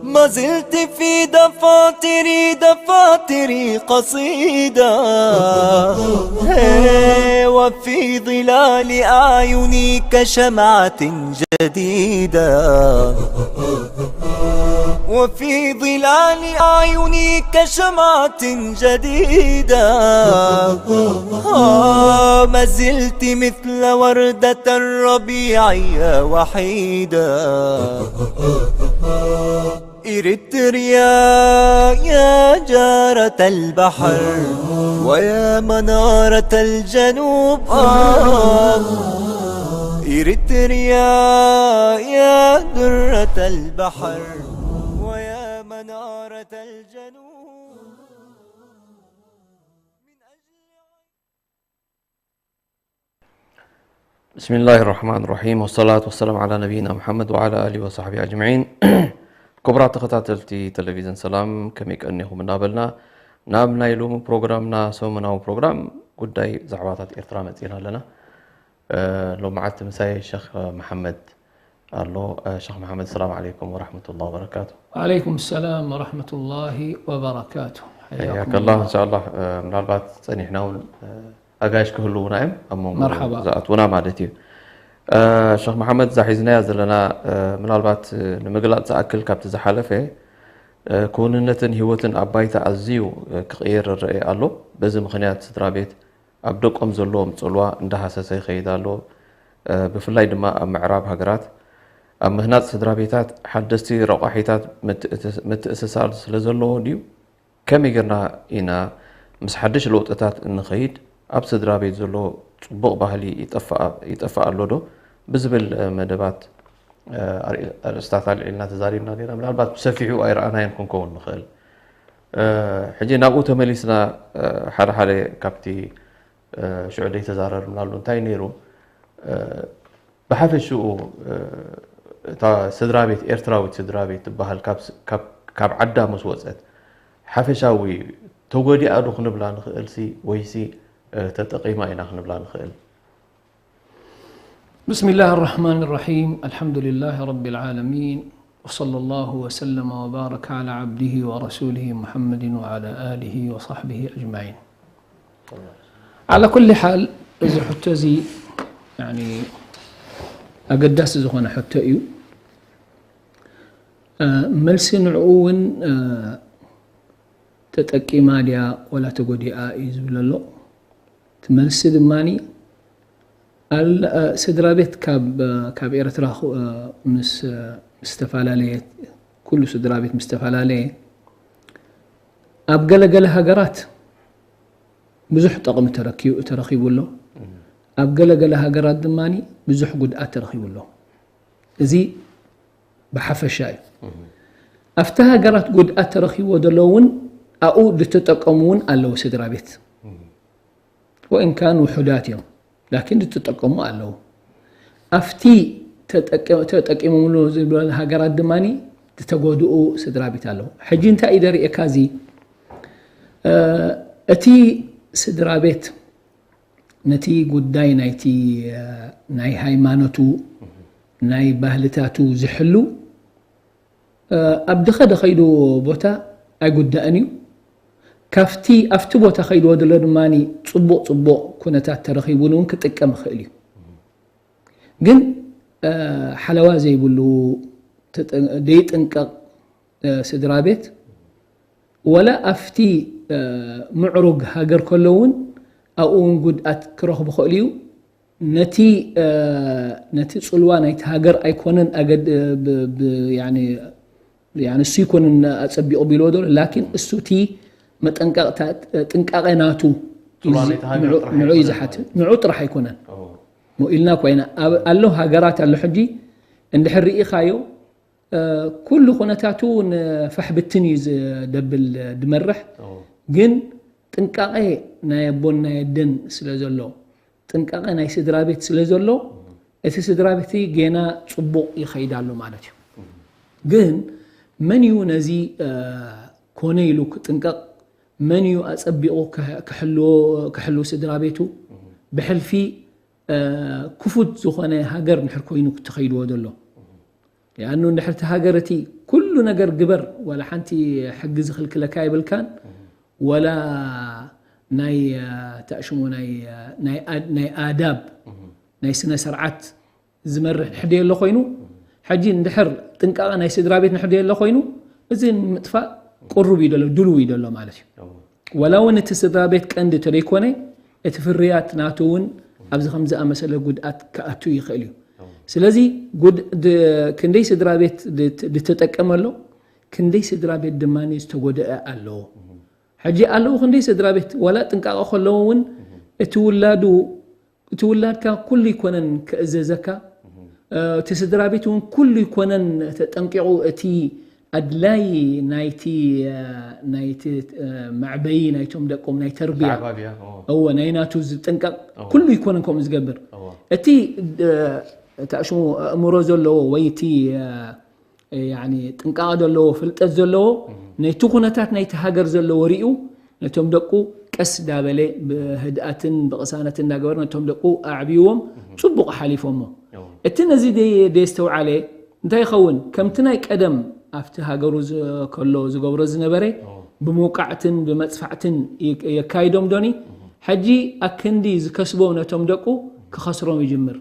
ما زلت في دفاتري، دفاتري قصيدة. هي، وفي ظلال أعيني كشمعة جديدة. وفي ظلال أعيني كشمعة جديدة. آه، ما زلت مثل وردة الربيع يا وحيدة. إريتريا يا جارة البحر ويا منارة الجنوب. آه، إريتريا يا درة البحر ويا منارة الجنوب. بسم الله الرحمن الرحيم، والصلاة والسلام على نبينا محمد وعلى آله وصحبه أجمعين. ክቡራት ተኸታተልቲ ቴሌቪዝን ሰላም፣ ከመይ ቀኒኹም እናበልና ናብ ናይ ሎሚ ፕሮግራምና፣ ሰሙናዊ ፕሮግራም ጉዳይ ዛዕባታት ኤርትራ መጺና ኣለና። እ፣ ሎማዓንቲ ምሳይ ሸኽ መሓመድ ኣሎ። እ፣ ሸኽ መሓመድ፣ ሰላም ዓለይኩም ወራሕመቱላሂ ወበረካቱ። وعليكم السلام ورحمة الله وبركاته. حياكم ያከላ الله. እንሻላ፣ እ፣ ምናልባት ጸኒሕና እውን፣ እ፣ ኣጋይሽ ክህልውና እዮም ኣብ መንጎ መርሓባ። ዝኣትውና ማለት እዩ። እ፣ ሸኽ መሓመድ፣ እዛ ሒዝናያ ዘለና፣ እ፣ ምናልባት፣ እ፣ ንምግላጽ ዝኣክል፣ ካብቲ ዝሓለፈ፣ እ፣ ክውንነትን ህይወትን ኣብ ባይታ ኣዝዩ፣ እ፣ ክቕየር ይረአ ኣሎ። በዚ ምኽንያት ስድራ ቤት ኣብ ደቆም ዘለዎም ጽልዋ እንዳሃሰሰ ይኸይድ ኣሎ። እ፣ ብፍላይ ድማ ኣብ ምዕራብ ሃገራት ኣብ ምህናጽ ስድራ ቤታት ሓደስቲ ረቋሒታት ምትእትስ-፣ ምትእስሳር ስለ ዘለዎ ድዩ? ከመይ ጌርና ኢና ምስ ሓድሽ ለውጥታት እንኸይድ? ኣብ ስድራ ቤት ዘሎ ጽቡቕ ባህሊ ይጠፍኣ-፣ ይጠፍእ ኣሎ ዶ? ብዝብል፣ እ፣ መደባት፣ እ፣ ኣርኢ-፣ ኣርእስታት ኣልዒልና ተዛሪብና ነይርና። ምናልባት ብሰፊሑ ኣይረኣናዮን ክንከውን ንኽእል። እ፣ ሕጂ ናብኡ ተመሊስና፣ እ፣ ሓደ ሓደ ካብቲ፣ እ፣ ሽዑ ዘይተዛረብናሉ እንታይ ነይሩ? እ፣ ብሓፈሽኡ፣ እ፣ እታ ስድራ ቤት፣ ኤርትራዊት ስድራ ቤት ትበሃል ካብ ስ-፣ ካብ፣ ካብ ዓዳ ምስ ወጸት፣ ሓፈሻዊ ተጎዲኣ ዶ ክንብላ ንኽእልሲ፣ ወይሲ፣ እ፣ ተጠቒማ ኢና ክንብላ ንኽእል? بسم الله الرحمن الرحيم. الحمد لله رب العالمين. وصلى الله وسلم وبارك على عبده ورسوله محمد وعلى آله وصحبه أجمعين. على كل حال، እዚ ሕቶ እዚ፣ ያኒ፣ ኣገዳሲ ዝኾነ ሕቶ እዩ። እ፣ መልሲ ንዕኡ እውን፣ እ፣ ተጠቂማ ድያ ወላ ተጎዲኣ እዩ ዝብል ኣሎ። እቲ መልሲ ድማኒ፣ ኣል-፣ እ፣ ስድራ ቤት ካብ፣ እ፣ ካብ ኤርትራ ኹ-፣ እ፣ ምስ፣ እ፣ ምስ ተፈላለየ፣ ኩሉ ስድራ ቤት ምስ ተፈላለየ፣ ኣብ ገለ ገለ ሃገራት ብዙሕ ጠቕሚ ተረኪቡ፣ ተረኺቡ ኣሎ። ኣብ ገለ ገለ ሃገራት ድማኒ ብዙሕ ጉድኣት ተረኺቡ ኣሎ። እዚ ብሓፈሻ እዩ። ኣብቲ ሃገራት ጉድኣት ተረኺብዎ ዘሎ እውን ኣብኡ ዝተጠቀሙ እውን ኣለዉ ስድራ ቤት። ወኢን ካን ውሑዳት እዮም፣ ላኪን ዝተጠቀሙ ኣለዉ። ኣብቲ ተጠቀ-፣ ተጠቂሞምሉ ዝበሉ ሃገራት ድማኒ ዝተጎድኡ ስድራ ቤት ኣለዉ። ሕጂ እንታይ እዩ ደርእየካ እዚ? እ፣ እቲ ስድራ ቤት ነቲ ጉዳይ ናይቲ፣ እ፣ ናይ ሃይማኖቱ፣ ናይ ባህልታቱ ዝሕሉ፣ እ፣ ኣብ ድኸ ደኸይድዎ ቦታ ኣይጉዳእን እዩ። ካብቲ፣ ኣብቲ ቦታ ከይድዎ ዘሎ ድማኒ ጽቡቕ ጽቡቕ ኩነታት ተረኺቡን እውን ክጥቀም ይኽእል እዩ። ግን፣ እ፣ ሓለዋ ዘይብሉ፣ ተጠ-፣ ዘይጥንቀቕ፣ እ፣ ስድራ ቤት፣ ወላ ኣብቲ፣ እ፣ ምዕሩግ ሃገር ከሎ እውን ኣብኡ እውን ጉድኣት ክረኽቡ ይኽእሉ እዩ። ነቲ፣ እ፣ ነቲ ጽልዋ ናይቲ ሃገር ኣይኮነን ኣገድ-፣ ብ-፣ ብ-፣ ያኒ፣ ያኒ እሱ ኣይኮነን ኣጸቢቑ ቢልዎ ዘሎ፣ ላኪን እሱ እቲ መጠንቀቕታ-፣ ጥንቃቐ ናቱ እዩ ጽልዋ ዚ-፣ ናይቲ ሃገር ንዑ-፣ ጥራሕ ንዑ እዩ ኣይኮነን ዝሓትት። ማለት እዩ። ንዑ ጥራሕ ኣይኮነን። ኦ። ሞ ኢልና ኮይና፣ ኣብ-፣ ኣሎ ሃገራት ኣሎ ሕጂ እንድሕር ርኢኻዮ፣ እ፣ ኩሉ ኩነታቱ ንፋሕ ብትን እዩ ዝደብል ድመርሕ። ኦ። ግን ጥንቃቐ ናይ ኣቦን ናይ ኣደን ስለ ዘሎ፣ ጥንቃቐ ናይ ስድራ ቤት ስለ ዘሎ፣ እቲ ስድራ ቤት ጌና ጽቡቕ ይኸይድ ኣሎ ማለት እዩ። ግን መን እዩ ነዚ ኮነ ኢሉ ክጥንቀቕ? መን እዩ ኣጸቢቑ ክሕልዎ፣ ክሕሉ ስድራ ቤቱ? ብሕልፊ ክፉት ዝኾነ ሃገር ንድሕር ኮይኑ ክትኸይድዎ ዘሎ። ያኑ እንድሕር እቲ ሃገር እቲ ኩሉ ነገር ግበር፣ ዋላ ሓንቲ ሕጊ ዝኽልክለካ የብልካን፣ ወላ ናይ ተእሽሙ ናይ ናይ ኣዳብ ናይ ስነ ስርዓት ዝመርሕ ንሕደ የሎ ኮይኑ፣ ሕጂ እንድሕር ጥንቃቐ ናይ ስድራ ቤት ንሕደ የሎ ኮይኑ፣ እዚ ንምጥፋእ ቅሩብ እዩ ደሎ፣ ድልው እዩ ደሎ ማለት እዩ። ወላ እውን እቲ ስድራ ቤት ቀንዲ ተደይኮነ፣ እቲ ፍርያት ናቱ እውን ኣብዚ ከም ዝኣመሰለ ጉድኣት ክኣቱ ይኽእል እዩ። ስለዚ ክንደይ ስድራ ቤት ዝተጠቀመ ኣሎ፣ ክንደይ ስድራ ቤት ድማ ዝተጎደአ ኣሎ። ሕጂ ኣለዉ ክንደይ ስድራ ቤት ዋላ ጥንቃቐ ከለዎ እውን እቲ ውላዱ እቲ ውላድካ ኩሉ ይኮነን ክእዘዘካ፣ እቲ ስድራ ቤት እውን ኩሉ ይኮነን ተጠንቂቑ እቲ ኣድላይ ናይቲ ናይቲ መዕበዪ ናይቶም ደቆም ናይ ተርቢያ እዎ ናይ ናቱ ዝጥንቀቕ ኩሉ ይኮነን ከምኡ ዝገብር። እቲ እቲ ኣሽሙ ኣእምሮ ዘለዎ ወይ እቲ ጥንቃቐ ዘለዎ ፍልጠት ዘለዎ ነቲ ኩነታት ናይቲ ሃገር ዘለዎ ሪኡ ነቶም ደቁ ቀስ ዳበለ ብህድኣትን ብቕሳነትን እንዳገበረ ነቶም ደቁ ኣዕብይዎም ጽቡቕ ሓሊፎሞ። እቲ ነዚ ደየስተውዓለ እንታይ ይኸውን? ከምቲ ናይ ቀደም ኣብቲ ሃገሩ ከሎ ዝገብሮ ዝነበረ ብመውቃዕትን ብመጽፋዕትን የካይዶም ዶኒ? ሕጂ ኣክንዲ ዝከስቦ ነቶም ደቁ ክኸስሮም ይጅምር።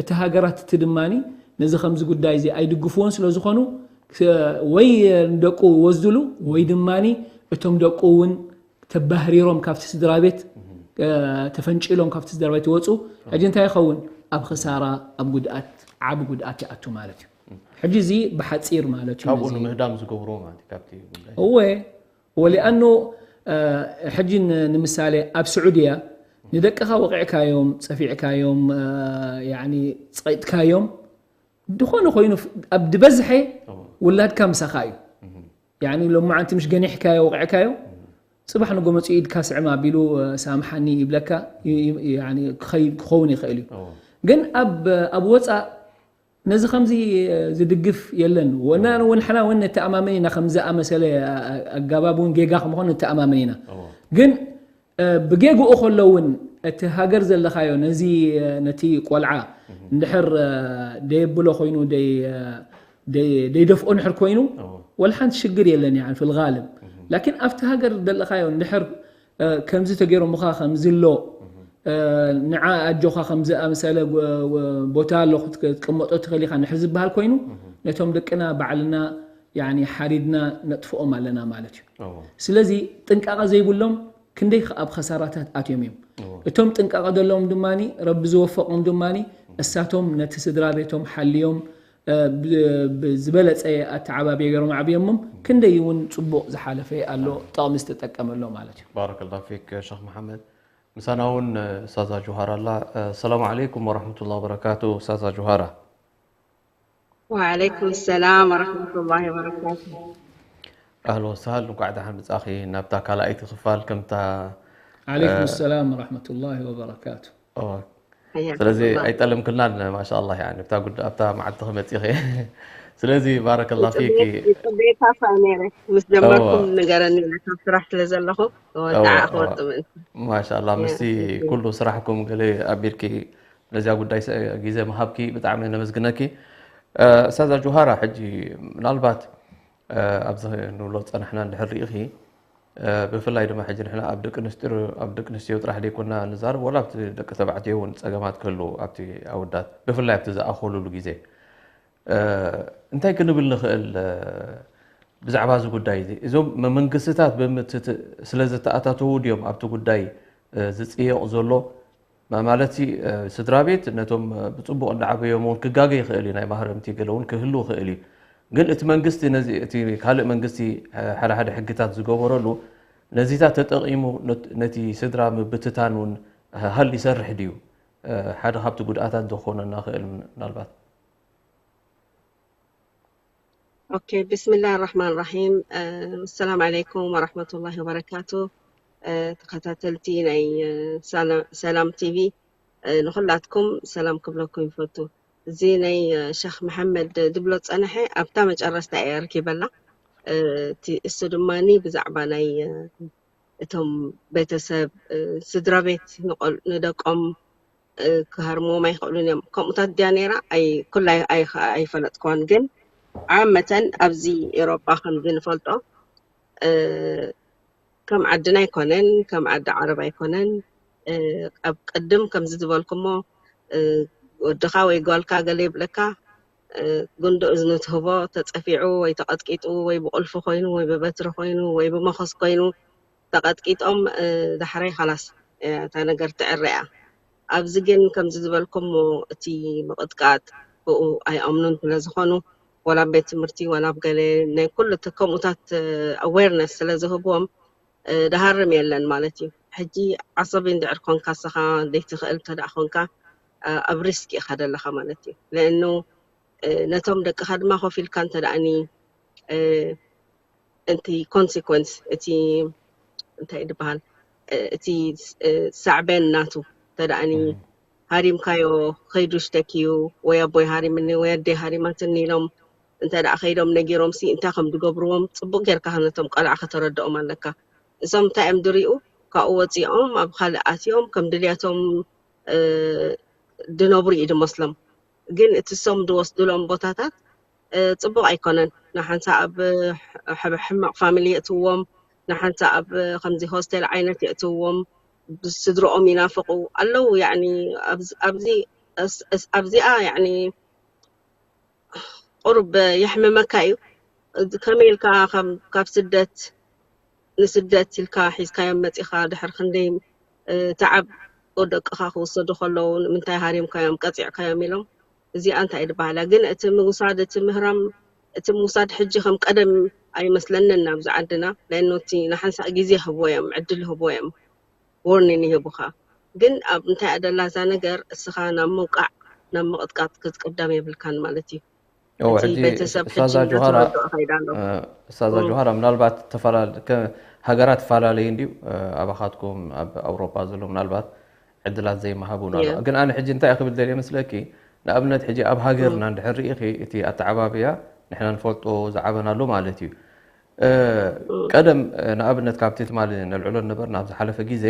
እቲ ሃገራት እቲ ድማኒ ነዚ ከምዚ ጉዳይ እዚ ኣይድግፍዎን ስለ ዝኾኑ ወይ ንደቁ ይወስድሉ ወይ ድማኒ እቶም ደቁ እውን ተባህሪሮም ካብቲ ስድራ ቤት ተፈንጪሎም ካብቲ ስድራ ቤት ይወፁ። ሕጂ እንታይ ይኸውን? ኣብ ክሳራ ኣብ ጉድኣት ዓብ ጉድኣት ይኣቱ ማለት እዩ። ሕጂ እዚ ብሓፂር ማለት እዩ ካብኡ ነዚ ንምህዳም ዝገብርዎ ማለት እዩ ካብቲ ጉዳይ እወ ወሊኣኖ ሕጂ ንምሳሌ ኣብ ስዑድያ ንደቅኻ ወቂዕካዮም ፀፊዕካዮም ፀቂጥካዮም ዝኾነ ኮይኑ ኣብ ድበዝሐ ውላድካ ምሳኻ እዩ። ሎማዓንቲ ምሽ ገኒሕካዮ ወቂዕካዮ ፅባሕ ንጎ መፅኡ ኢድካ ስዕም ኣቢሉ ሳምሓኒ ይብለካ ክኸውን ይኽእል እዩ። ግን ኣብ ወፃእ ነዚ ከምዚ ዝድግፍ የለን። ወና ንሕና እውን ንተኣማመን ኢና ከምዝኣመሰለ ኣጋባብ እውን ጌጋ ከምኾን ንተኣማመን ኢና። ግን ብጌግኡ ከሎ እውን እቲ ሃገር ዘለኻዮ ነዚ ነቲ ቆልዓ እንድሕር ደየብሎ ኮይኑ ደይደፍኦ ንሕር ኮይኑ ወላ ሓንቲ ሽግር የለን ያን ፊልጋልብ። ላኪን ኣብቲ ሃገር ዘለኻዮ እንድሕር ከምዚ ተገይሮምኻ ከምዚ ኣሎ ንዓ ኣጆኻ ከምዚ ኣምሰለ ቦታ ኣሎ ክትቅመጦ ትኽእል ኢኻ ንሕር ዝበሃል ኮይኑ ነቶም ደቅና ባዕልና ሓሪድና ነጥፍኦም ኣለና ማለት እዩ። ስለዚ ጥንቃቐ ዘይብሎም ክንደይ ኣብ ኸሳራታት ኣትዮም እዮም። እቶም ጥንቃቐ ዘለዎም ድማ ረቢ ዝወፈቖም ድማ እሳቶም ነቲ ስድራ ቤቶም ሓልዮም ዝበለፀ ኣተዓባብየ ገይሮም ዓብዮሞም ክንደይ እውን ፅቡቕ ዝሓለፈ ኣሎ ጠቕሚ ዝተጠቀመሎ ማለት እዩ። ባረከላ ፊክ ሸኽ መሓመድ። ምሳና እውን ስታዛ ጆሃራ ኣላ። ሰላሙ ዓለይኩም ወረሕመቱላ ወበረካቱ ስታዛ ጆሃራ። وعليكم السلام ورحمة الله وبركاته. ኣህሎ ወሳህል እንኳዕ ደሓን ምጻኺ ናብታ ካልኣይቲ ክፋል ከምታ ዓለይኩም ሰላም ወረሕመቱላሂ ወበረካቱ። ስለዚ ኣይጠለምክልናን ማሻ ኣላህ ያኒ ኣብታ ጉዳ ኣብታ መዓልቲ ክመጺኺ ስለዚ ባረከላ ፊኪ ጽቤታ ፋ ነረ ምስ ጀመርኩም ንገረኒ ካብ ስራሕ ስለ ዘለኹ ወጣዓ ክወጥ ምእንቲ ማሻ ኣላህ ምስቲ ኩሉ ስራሕኩም ገለ ኣቢልኪ ነዚኣ ጉዳይ ግዜ ምሃብኪ ብጣዕሚ ነመስግነኪ። እስታዛ ጁሃራ ሕጂ ምናልባት ኣብዚ ንብሎ ዝፀናሕና እንድሕር ርኢኺ ብፍላይ ድማ ሕጂ ንሕና ኣብ ደቂ ኣንስትዮ ኣብ ደቂ ኣንስትዮ ጥራሕ ዘይኮና ንዛረብ ወላ ኣብቲ ደቂ ተባዕትዮ እውን ፀገማት ክህሉ ኣብቲ ኣወዳት ብፍላይ ኣብቲ ዝኣኸሉሉ ግዜ እንታይ ክንብል ንኽእል ብዛዕባ እዚ ጉዳይ እዚ እዞም መንግስትታት ስለ ዝተኣታተዉ ድዮም ኣብቲ ጉዳይ ዝፅየቕ ዘሎ ማለት ስድራ ቤት ነቶም ብፅቡቕ እንዳዓበዮም እውን ክጋገ ይኽእል እዩ ናይ ማህረምቲ ገለ እውን ክህሉ ይኽእል እዩ ግን እቲ መንግስቲ ነዚ እቲ ካልእ መንግስቲ ሓደ ሓደ ሕግታት ዝገበረሉ ነዚታት ተጠቒሙ ነቲ ስድራ ምብትታን እውን ሃል ይሰርሕ ድዩ ሓደ ካብቲ ጉድኣታት ዝኾነና ክእል ምናልባት Okay, بسم الله الرحمن الرحيم. السلام عليكم ورحمة الله وبركاته. ተኸታተልቲ ናይ ሰላም ቲቪ፣ ንኹላትኩም ሰላም ክብለኩም ይፈቱ። እዚ ናይ ሸኽ መሓመድ ዝብሎ ዝጸንሐ ኣብታ መጨረስታ እየ ኣርኪበላ። እሱ ድማ ብዛዕባ ናይ እቶም ቤተሰብ፣ ስድራ ቤት ንደቆም ክሃርምዎም ኣይኽእሉን እዮም። ከምኡታት ድያ ነይራ? ኩላ ኣይፈለጥክዋን፣ ግን ዓመተን ኣብዚ ኤሮጳ ከምዚ ንፈልጦ ከም ዓድና ኣይኮነን፣ ከም ዓዲ ዓረብ ኣይኮነን። ኣብ ቅድም ከምዚ ዝበልኩሞ፣ ወድኻ ወይ ጓልካ ገለ ይብለካ፣ ጉንዶ እዝኒ ትህቦ፣ ተጸፊዑ ወይ ተቐጥቂጡ ወይ ብቑልፊ ኮይኑ ወይ ብበትሪ ኮይኑ ወይ ብመኸስ ኮይኑ ተቐጥቂጦም፣ ዳሕራይ ኻላስ እታ ነገር ትዕረ እያ። ኣብዚ ግን ከምዚ ዝበልኩሞ እቲ ምቕጥቃጥ ብኡ ኣይኣምኑን ስለ ዝኾኑ፣ ወላ ኣብ ቤት ትምህርቲ ወላ ኣብ ገለ ናይ ኩሉ እቲ ከምኡታት ኣዌርነስ ስለ ዝህብዎም፣ ድሃርም የለን ማለት እዩ። ሕጂ ዓሰቢ እንድዕር ኮንካ ንስኻ ዘይትኽእል እንተ ደኣ ኮንካ፣ ኣብ ሪስክ ኢኻ ዘለኻ ማለት እዩ። ለእኑ ነቶም ደቅኻ ድማ ኮፍ ኢልካ እንተ ደኣኒ እቲ ኮንሲኮንስ፣ እቲ እንታይ ድበሃል፣ እቲ ሳዕቤን ናቱ እንተ ደኣኒ ሃሪምካዮ፣ ከይዱ ሽተኪዩ ወይ ኣቦይ ሃሪምኒ ወይ ኣደይ ሃሪማትኒ ኢሎም እንተ ደኣ ከይዶም ነጊሮምሲ እንታይ ከም ዝገብርዎም ጽቡቕ ጌርካ ነቶም ቆልዓ ከተረድኦም ኣለካ። እሶም እንታይ እዮም ድሪኡ? ካብኡ ወጺኦም ኣብ ካልእ ኣትዮም ከም ድልያቶም ድነብሩ እዩ ድመስሎም። ግን እቲ እሶም ድወስድሎም ቦታታት ጽቡቕ ኣይኮነን። ንሓንሳ ኣብ ሕማቕ ፋሚሊ የእትዎም፣ ንሓንሳ ኣብ ከምዚ ሆስቴል ዓይነት የእትዎም፣ ብስድርኦም ይናፍቑ ኣለዉ። ያኒ ኣብዚ ኣብዚኣ ያኒ ቁሩብ የሕምመካ እዩ። ከመይ ኢልካ ካብ ስደት ንስደት ኢልካ ሒዝካዮም መጺኻ ድሕሪ ክንደይ ተዓብ ደቅኻ ክውሰዱ ከለዉ ንምንታይ ሃሪምካዮም ቀጺዕካዮም ኢሎም። እዚኣ እንታይ ድበሃላ ግን እቲ ምውሳድ እቲ ምህራም እቲ ምውሳድ ሕጂ ከም ቀደም ኣይመስለንን ኣብዚ ዓድና። ለእኑ እቲ ንሓንሳእ ግዜ ህብዎ እዮም፣ ዕድል ህብዎ እዮም። ዎርኒን ይህቡኻ። ግን ኣብ እንታይ ኣደላ እዛ ነገር እስኻ ናብ ምውቃዕ ናብ ምቕጥቃጥ ክትቅደም የብልካን ማለት እዩ። እወ፣ እቲ ሕጂ ቤተሰብ ሕጂ ኡስታዛ ጆሃራ፣ እንዳተረድኦ ከይዳ ኣሎ። እ፣ ኡስታዛ እም። ጆሃራ፣ ምናልባት ተፈላለ-፣ ከ-፣ ሃገራት ይፈላለዩ እንድዩ፣ እ፣ ኣባኻትኩም ኣብ ኣውሮፓ ዘሎ ምናልባት ዕድላት ዘይመሃቡ ናሉ። ያ። ግን ኣነ ሕጂ እንታይ ክብል ደልየ መስለኪ፣ ንኣብነት ሕጂ ኣብ ሃገርና እም። እንድሕር ርኢኺ እቲ ኣተዓባብያ ንሕና ንፈልጦ ዝዓበናሉ ማለት እዩ። እ፣ እም። ቀደም፣ እ፣ ንኣብነት ካብቲ ትማሊ ነልዕሎ ነበርና ኣብ ዝሓለፈ ግዜ፣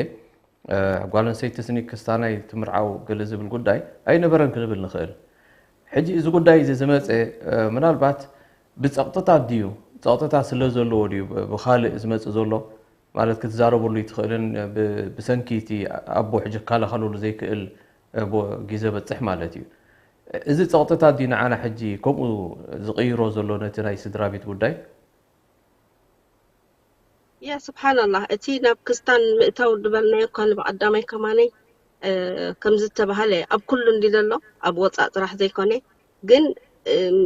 እ፣ ጓል ኣንስተይቲ ስኒ ክስታናይ ትምርዓው ገለ ዝብል ጉዳይ ኣይነበረን ክንብል ንኽእል። ሕጂ እዚ ጉዳይ እዚ ዝመጸ፣ እ፣ ምናልባት ብጸቕጥታት ድዩ? ጸቕጥታት ስለ ዘለዎ ድዩ ብ-፣ ብኻልእ ዝመጽእ ዘሎ? ማለት ክትዛረበሉ ይትኽእልን ብ-፣ ብሰንኪ እቲ ኣቦ ሕጂ ክከላኸለሉ ዘይክእል፣ እ፣ ቦ-፣ ግዜ በጽሕ ማለት እዩ። እዚ ጸቕጥታት ድዩ ንዓና ሕጂ ከምኡ ዝቕይሮ ዘሎ ነቲ ናይ ስድራ ቤት ጉዳይ? ያ ስብሓንላህ፣ እቲ ናብ ክስታን ምእታው ዝበልናዮ እኳ ንብቐዳማይ ከማነይ፣ እ፣ ከም ዝተባህለ ኣብ ኩሉ እንዲ ዘሎ ኣብ ወፃእ ጥራሕ ዘይኮነ፣ ግን፣ እም፣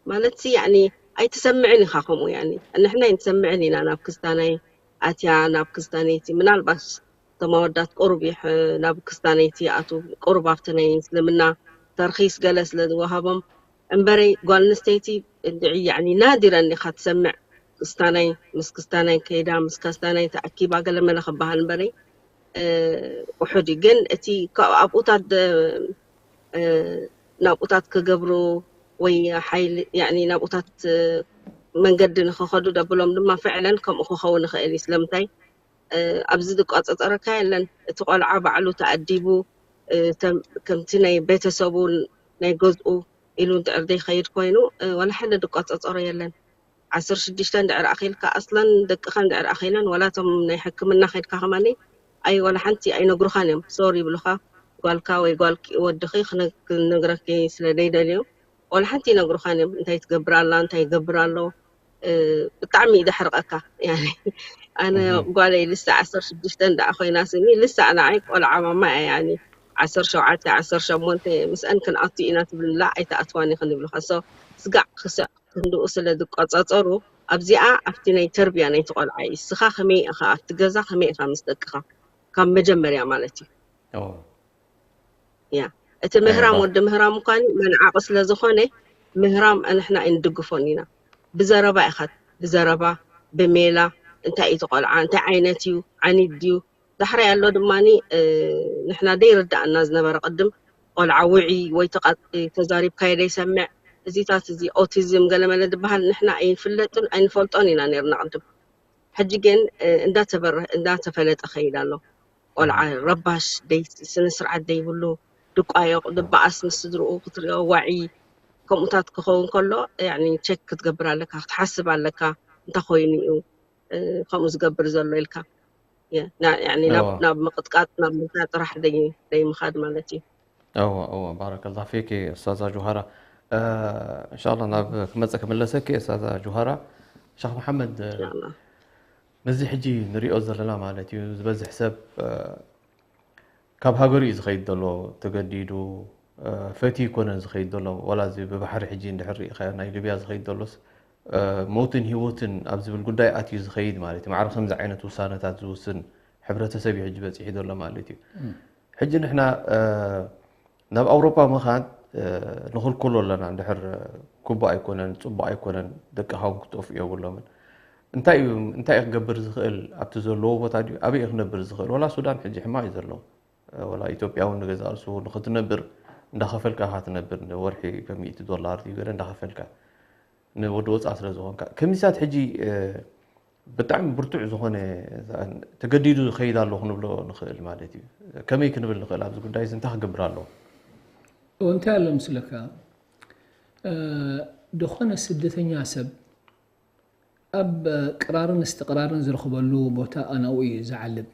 ማለት ሲ፣ ያኒ፣ ኣይትሰምዕን ኢኻ ከምኡ፣ ያኒ፣ ንሕና ኣይንሰምዕን ኢና ናብ ክስታናይ ኣትያ፣ ናብ ክስታነይቲ፣ ምናልባት እቶም ኣወዳት ቁሩብ ይሕ-፣ ናብ ክስታነይቲ ይኣትዉ፣ ቁሩብ ኣብቲ ናይ እስልምና ተርኺስ ገለ ስለ ዝወሃቦም፣ እምበረይ ጓል ኣንስተይቲ እንድዒ፣ ያኒ፣ ናዲረን ኢኻ ትሰምዕ፣ ክስታናይ፣ ምስ ክስታናይ ከይዳ፣ ምስ ክስታናይ ተኣኪባ ገለ መለ ክበሃል እምበረይ፣ እ፣ ውሑድ እዩ። ግን እቲ ካብ ኣብኡታት ደ-፣ እ፣ ናብኡታት ክገብሩ ወይ ሓይሊ፣ ያኒ፣ ናብኡታት፣ እ፣ መንገዲ ንኽኸዱ ደብሎም ድማ ፍዕለን ከምኡ ክኸውን ይኽእል እዩ። ስለምንታይ? እ፣ ኣብዚ ዝቋጸጸረካ የለን። እቲ ቆልዓ ባዕሉ ተኣዲቡ፣ እ፣ ተም-፣ ከምቲ ናይ ቤተሰቡ፣ ናይ ገዝኡ ኢሉ እንድዕር ዘይኸይድ ኮይኑ፣ እ፣ ዋላ ሓደ ዝቋጸጸሮ የለን። ዓሰርተ ሽዱሽተ እንድዕር ኣኺልካ፣ ኣስለን ደቅኻ እንድዕር ኣኺለን፣ ዋላ እቶም ናይ ሕክምና ከይድካ ከማኒ፣ ኣይ፣ ዋላ ሓንቲ ኣይነግሩኻን እዮም። ሶሪ ይብሉኻ። ጓልካ ወይ ጓልኪ፣ ወድኺ ክነ-፣ ክነግረኪ ስለ ዘይደልዩ፣ ዋላ ሓንቲ ይነግሩኻን እዮም። እንታይ ትገብር ኣላ፣ እንታይ ይገብር ኣሎ፣ እ፣ ብጣዕሚ እዩ ዘሕርቐካ። ያኒ፣ ኣነ እህ። ጓለይ ልሳ ዓሰርተ ሽዱሽተ እንዳ ኮይና ስኒ፣ ልሳ ንዓይ ቆልዓ ማማ እያ፣ ያኒ፣ ዓሰርተ ሸውዓተ፣ ዓሰርተ ሸሞንተ ምስአን ክንኣቱ ኢና ትብልላ፣ ኣይትኣትዋን ኢኽን ይብሉኻ። ሶ፣ ስጋዕ ክስዕ ክንድኡ ስለ ዝቆጻጸሩ፣ ኣብዚኣ ኣብቲ ናይ ተርቢያ ናይቲ ቆልዓ እዩ። እስኻ ከመይ ኢኻ ኣብቲ ገዛ፣ ከመይ ኢኻ ምስ ደቅኻ? ካብ መጀመርያ ማለት እዩ። ኦ። ያ። እቲ ምህራም፣ ኣየዋ። ወዲ ምህራም እኳ መንዓቒ ስለ ዝኾነ፣ ምህራም ንሕና ኣይንድግፎን ኢና። ብዘረባ ኢኻ፣ ብዘረባ፣ ብሜላ፣ እንታይ እዩ እቲ ቆልዓ፣ እንታይ ዓይነት እዩ፣ ዓኒድ ድዩ፣ ዳሕራይ ኣሎ ድማ ንሕና ደይርዳእና ዝነበረ ቅድም ቆልዓ ውዒ ወይ ተዛሪብካዮ ደይሰምዕ፣ እዚታት እዚ ኦቲዝም ገለመለ ዝበሃል ንሕና ኣይንፍለጥን ኣይንፈልጦን ኢና ነርና ቅድም። ሕጂ ግን እንዳተፈለጠ ከይድ ኣሎ። ቆልዓ ረባሽ ደይ ስነ ስርዓት ደይብሉ፣ ድቋየቕ ድበኣስ ምስ ስድርኡ ክትሪኦ ዋዒ ከምኡታት ክኸውን ከሎ ቸክ ክትገብር ኣለካ፣ ክትሓስብ ኣለካ። እንታይ ኮይኑ እዩ ከምኡ ዝገብር ዘሎ ኢልካ ናብ ምቕጥቃጥ ናብ ምንታ ጥራሕ ደይምኻድ ማለት እዩ። እወ እወ ባረከላ ፊኪ ኡስታዛ ጁሃራ። እንሻላ ናብ ክመፀ ክምለሰኪ ኡስታዛ ጁሃራ። ሸክ መሓመድ፣ ነዚ ሕጂ ንሪኦ ዘለና ማለት እዩ ዝበዝሕ ሰብ ካብ ሃገሩ እዩ ዝኸይድ ዘሎ ተገዲዱ፣ ፈትዩ ይኮነን ዝኸይድ ዘሎ። ዋላ እዚ ብባሕሪ ሕጂ እንድሕር ርኢኻዮ ናይ ሊብያ ዝኸይድ ዘሎስ ሞትን ህይወትን ኣብ ዝብል ጉዳይ ኣትዩ ዝኸይድ ማለት እዩ። ማዕረ ከምዚ ዓይነት ውሳነታት ዝውስን ሕብረተሰብ እዩ ሕጂ በፂሑ ዘሎ ማለት እዩ። ሕጂ ንሕና ናብ ኣውሮፓ ምኻድ ንኽልክሎ ኣለና እንድሕር ክቡእ ኣይኮነን፣ ፅቡቕ ኣይኮነን፣ ደቅኻ እውን ክጠፍኡ የብሎምን። እንታይ እዩ እንታይ እዩ ክገብር ዝኽእል? ኣብቲ ዘለዎ ቦታ ድዩ ኣበይ እዩ ክነብር ዝኽእል? ወላ ሱዳን ሕጂ ሕማቕ እዩ ዘሎ። ወላ ኢትዮጵያ እውን ንገዛ ርእሱ ንኽትነብር እንዳኸፈልካ ኢኻ ትነብር። ንወርሒ በሚእቲ ዶላር ድዩ ገለ እንዳኸፈልካ ንወዲ ወፃእ ስለ ዝኾንካ ከምዚታት ሕጂ ብጣዕሚ ብርቱዕ ዝኾነ ተገዲዱ ይኸይድ ኣሎ ክንብሎ ንኽእል ማለት እዩ። ከመይ ክንብል ንኽእል? ኣብዚ ጉዳይ እዚ እንታይ ክገብር ኣለዎ? እንታይ ኣሎ ምስለካ ዝኾነ ስደተኛ ሰብ ኣብ ቅራርን እስትቅራርን ዝረኽበሉ ቦታ ኣናኡ እዩ ዝዓልብ።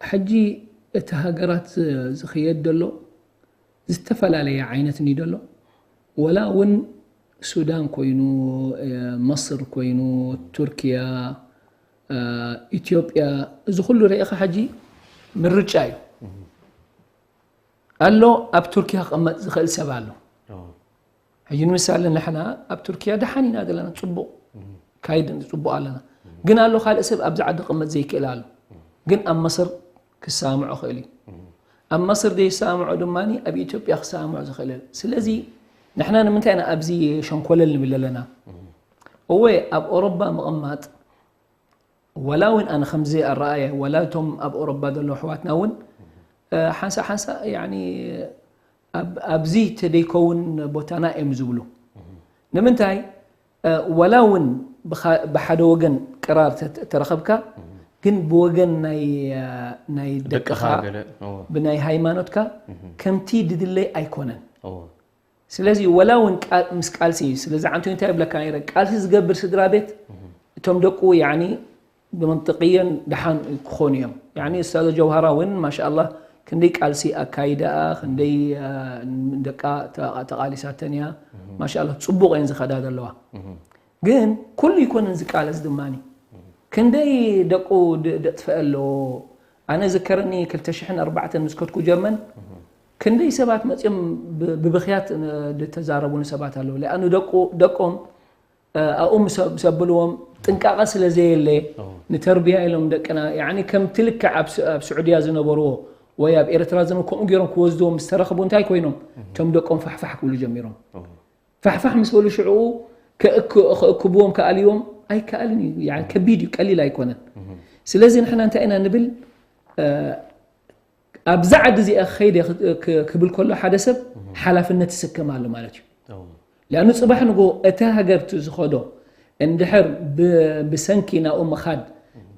ሕጂ እቲ ሃገራት ዝኽየድ ዘሎ ዝተፈላለየ ዓይነት እንዩ ዘሎ። ወላ እውን ሱዳን ኮይኑ፣ መስር ኮይኑ፣ ቱርኪያ፣ ኢትዮጵያ፣ እዚ ኩሉ ርኢኻ ሕጂ ምርጫ እዩ ኣሎ። ኣብ ቱርኪያ ክቕመጥ ዝኽእል ሰብ ኣሎ። ሕጂ ንምሳሌ ንሕና ኣብ ቱርኪያ ደሓን ኢና ዘለና፣ ፅቡቕ ካይድ ፅቡቕ ኣለና። ግን ኣሎ ካልእ ሰብ ኣብዚ ዓዲ ክቕመጥ ዘይክእል ኣሎ። ግን ኣብ መስር ክሰማምዖ ክእል እዩ። ኣብ መስር ዘይሰማምዖ ድማ ኣብ ኢትዮጵያ ክሰማምዖ ዝኽእል። ስለዚ ንሕና ንምንታይ ኢና ኣብዚ ሸንኮለል ንብል ኣለና? እወ ኣብ ኦሮባ ምቕማጥ ዋላ እውን ኣነ ከምዚ ኣረኣየ ዋላ እቶም ኣብ ኦሮባ ዘለዉ ኣሕዋትና እውን ሓንሳእ ሓንሳእ ያኒ ኣብዚ ተደይከውን ቦታና እዮም ዝብሉ። ንምንታይ ዋላ እውን ብሓደ ወገን ቅራር ተረኸብካ ግን ብወገን ናይ ደቅኻ ብናይ ሃይማኖትካ ከምቲ ድድለይ ኣይኮነን። ስለዚ ወላ እውን ምስ ቃልሲ ስለዚ ዓንቱ እንታይ ይብለካ ነይረ ቃልሲ ዝገብር ስድራ ቤት እቶም ደቁ ያኒ ብመንጥቅየን ደሓን ክኾኑ እዮም። ያኒ እስታዘ ጀውሃራ እውን ማሻኣላህ ክንደይ ቃልሲ ኣካይዳኣ ክንደይ ደቃ ተቃሊሳተን እያ። ማሻኣላህ ፅቡቅ እየን ዝኸዳ ዘለዋ። ግን ኩሉ ይኮነን ዝቃለስ ድማኒ ክንደይ ደቁ ደጥፍአ ኣለዎ። ኣነ ዝከረኒ ክልተ ሽሕን ኣርባዕተን ምስ ከድኩ ጀርመን ክንደይ ሰባት መፅኦም ብብኽያት ዝተዛረቡኒ ሰባት ኣለዉ። ሊኣኑ ደቆም ኣብኡ ምስ ኣብልዎም ጥንቃቐ ስለ ዘየለ ንተርቢያ ኢሎም ደቅና ከምቲ ልክዕ ኣብ ስዑድያ ዝነበርዎ ወይ ኣብ ኤርትራ ዝነበሩ ከምኡ ገይሮም ክወስድዎም ምስ ተረኽቡ እንታይ ኮይኖም እቶም ደቆም ፋሕፋሕ ክብሉ ጀሚሮም። ፋሕፋሕ ምስ በሉ ሽዕኡ ክእክብዎም ክኣልዎም ኣይከኣልን እዩ። ከቢድ እዩ፣ ቀሊል ኣይኮነን። ስለዚ ንሕና እንታይ ኢና ንብል ኣብዚ ዓዲ እዚኣ ክኸይድ እየ ክብል ከሎ ሓደ ሰብ ሓላፍነት ይስከም ኣሎ ማለት እዩ። ሊኣኑ ፅባሕ ንጎ እቲ ሃገር እቲ ዝኸዶ እንድሕር ብሰንኪ ናብኡ ምኻድ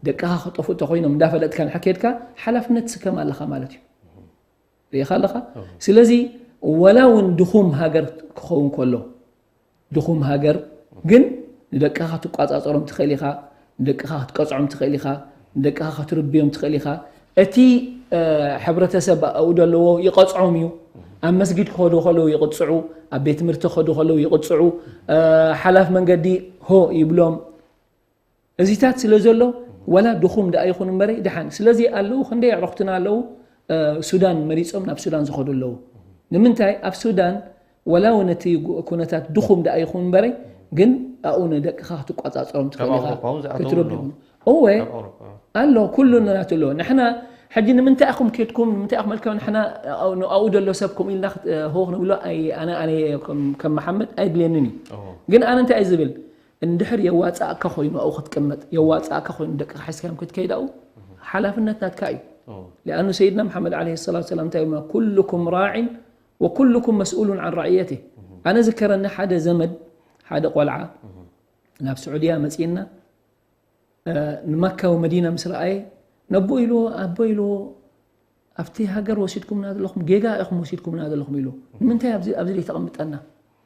ደቅኻ ክጠፍኡ ተኮይኖም እንዳፈለጥካ ንድሕር ከድካ ሓላፍነት ትስከም ኣለኻ ማለት እዩ። ርኢኻ ኣለኻ። ስለዚ ወላ እውን ድኹም ሃገር ክኸውን ከሎ ድኹም ሃገር ግን ንደቅኻ ክትቋፃፀሮም ትኽእል ኢኻ፣ ንደቅኻ ክትቀፅዖም ትኽእል ኢኻ፣ ንደቅኻ ክትርብዮም ትኽእል ኢኻ። እቲ ሕብረተሰብ ኣብኡ ዘለዎ ይቐፅዖም እዩ። ኣብ መስጊድ ክኸዱ ከለዉ ይቕፅዑ፣ ኣብ ቤት ትምህርቲ ክኸዱ ከለዉ ይቕፅዑ። ሓላፍ መንገዲ ሆ ይብሎም። እዚታት ስለ ዘሎ ዋላ ድኹም ደኣ ይኹን እምበረይ ደሓን። ስለዚ ኣለዉ ክንደይ ኣዕሩኽትና ኣለዉ ሱዳን መሪፆም ናብ ሱዳን ዝኸዱ ኣለዉ። ንምንታይ ኣብ ሱዳን ወላ እውን እቲ ኩነታት ድኹም ደኣ ይኹን እምበረይ ግን ኣብኡ ንደቅኻ ክትቋፃፀሮም ትኽእል ኢኻ ክትረብዮም። እወ ኣሎ ኩሉ ናቱ ኣሎ። ንሕና ሕጂ ንምንታይ ኢኹም ኬድኩም ንምንታይ ኢኹም መልከም ንሕና ኣብኡ ዘሎ ሰብ ከምኡ ኢልና ሆ ክንብሎ ኣነ ኣነ ከም መሓመድ ኣይድልየንን እዩ። ግን ኣነ እንታይ እዩ ዝብል እንድሕር የዋፃእካ ኮይኑ ኣብኡ ክትቅመጥ፣ የዋፃእካ ኮይኑ ደቅኻ ሒዝካዮም ክትከይድ ኣብኡ ሓላፍነት ናትካ እዩ። ሊኣኑ ሰይድና መሓመድ ዓለይሂ ሰላቱ ሰላም እንታይ ኢልና? ኩልኩም ራዒን ወኩልኩም መስኡሉን ዓን ራዕየቲ። ኣነ ዝከረኒ ሓደ ዘመድ ሓደ ቆልዓ ናብ ስዑድያ መፅእና ንመካ ወመዲና ምስ ረኣየ ነቦ ኢልዎ ኣቦ ኢልዎ ኣብቲ ሃገር ወሲድኩምና ዘለኹም ጌጋ ኢኹም ወሲድኩምና ዘለኹም ኢሉ። ንምንታይ ኣብዚ ኣብዚ ዘይተቐምጠና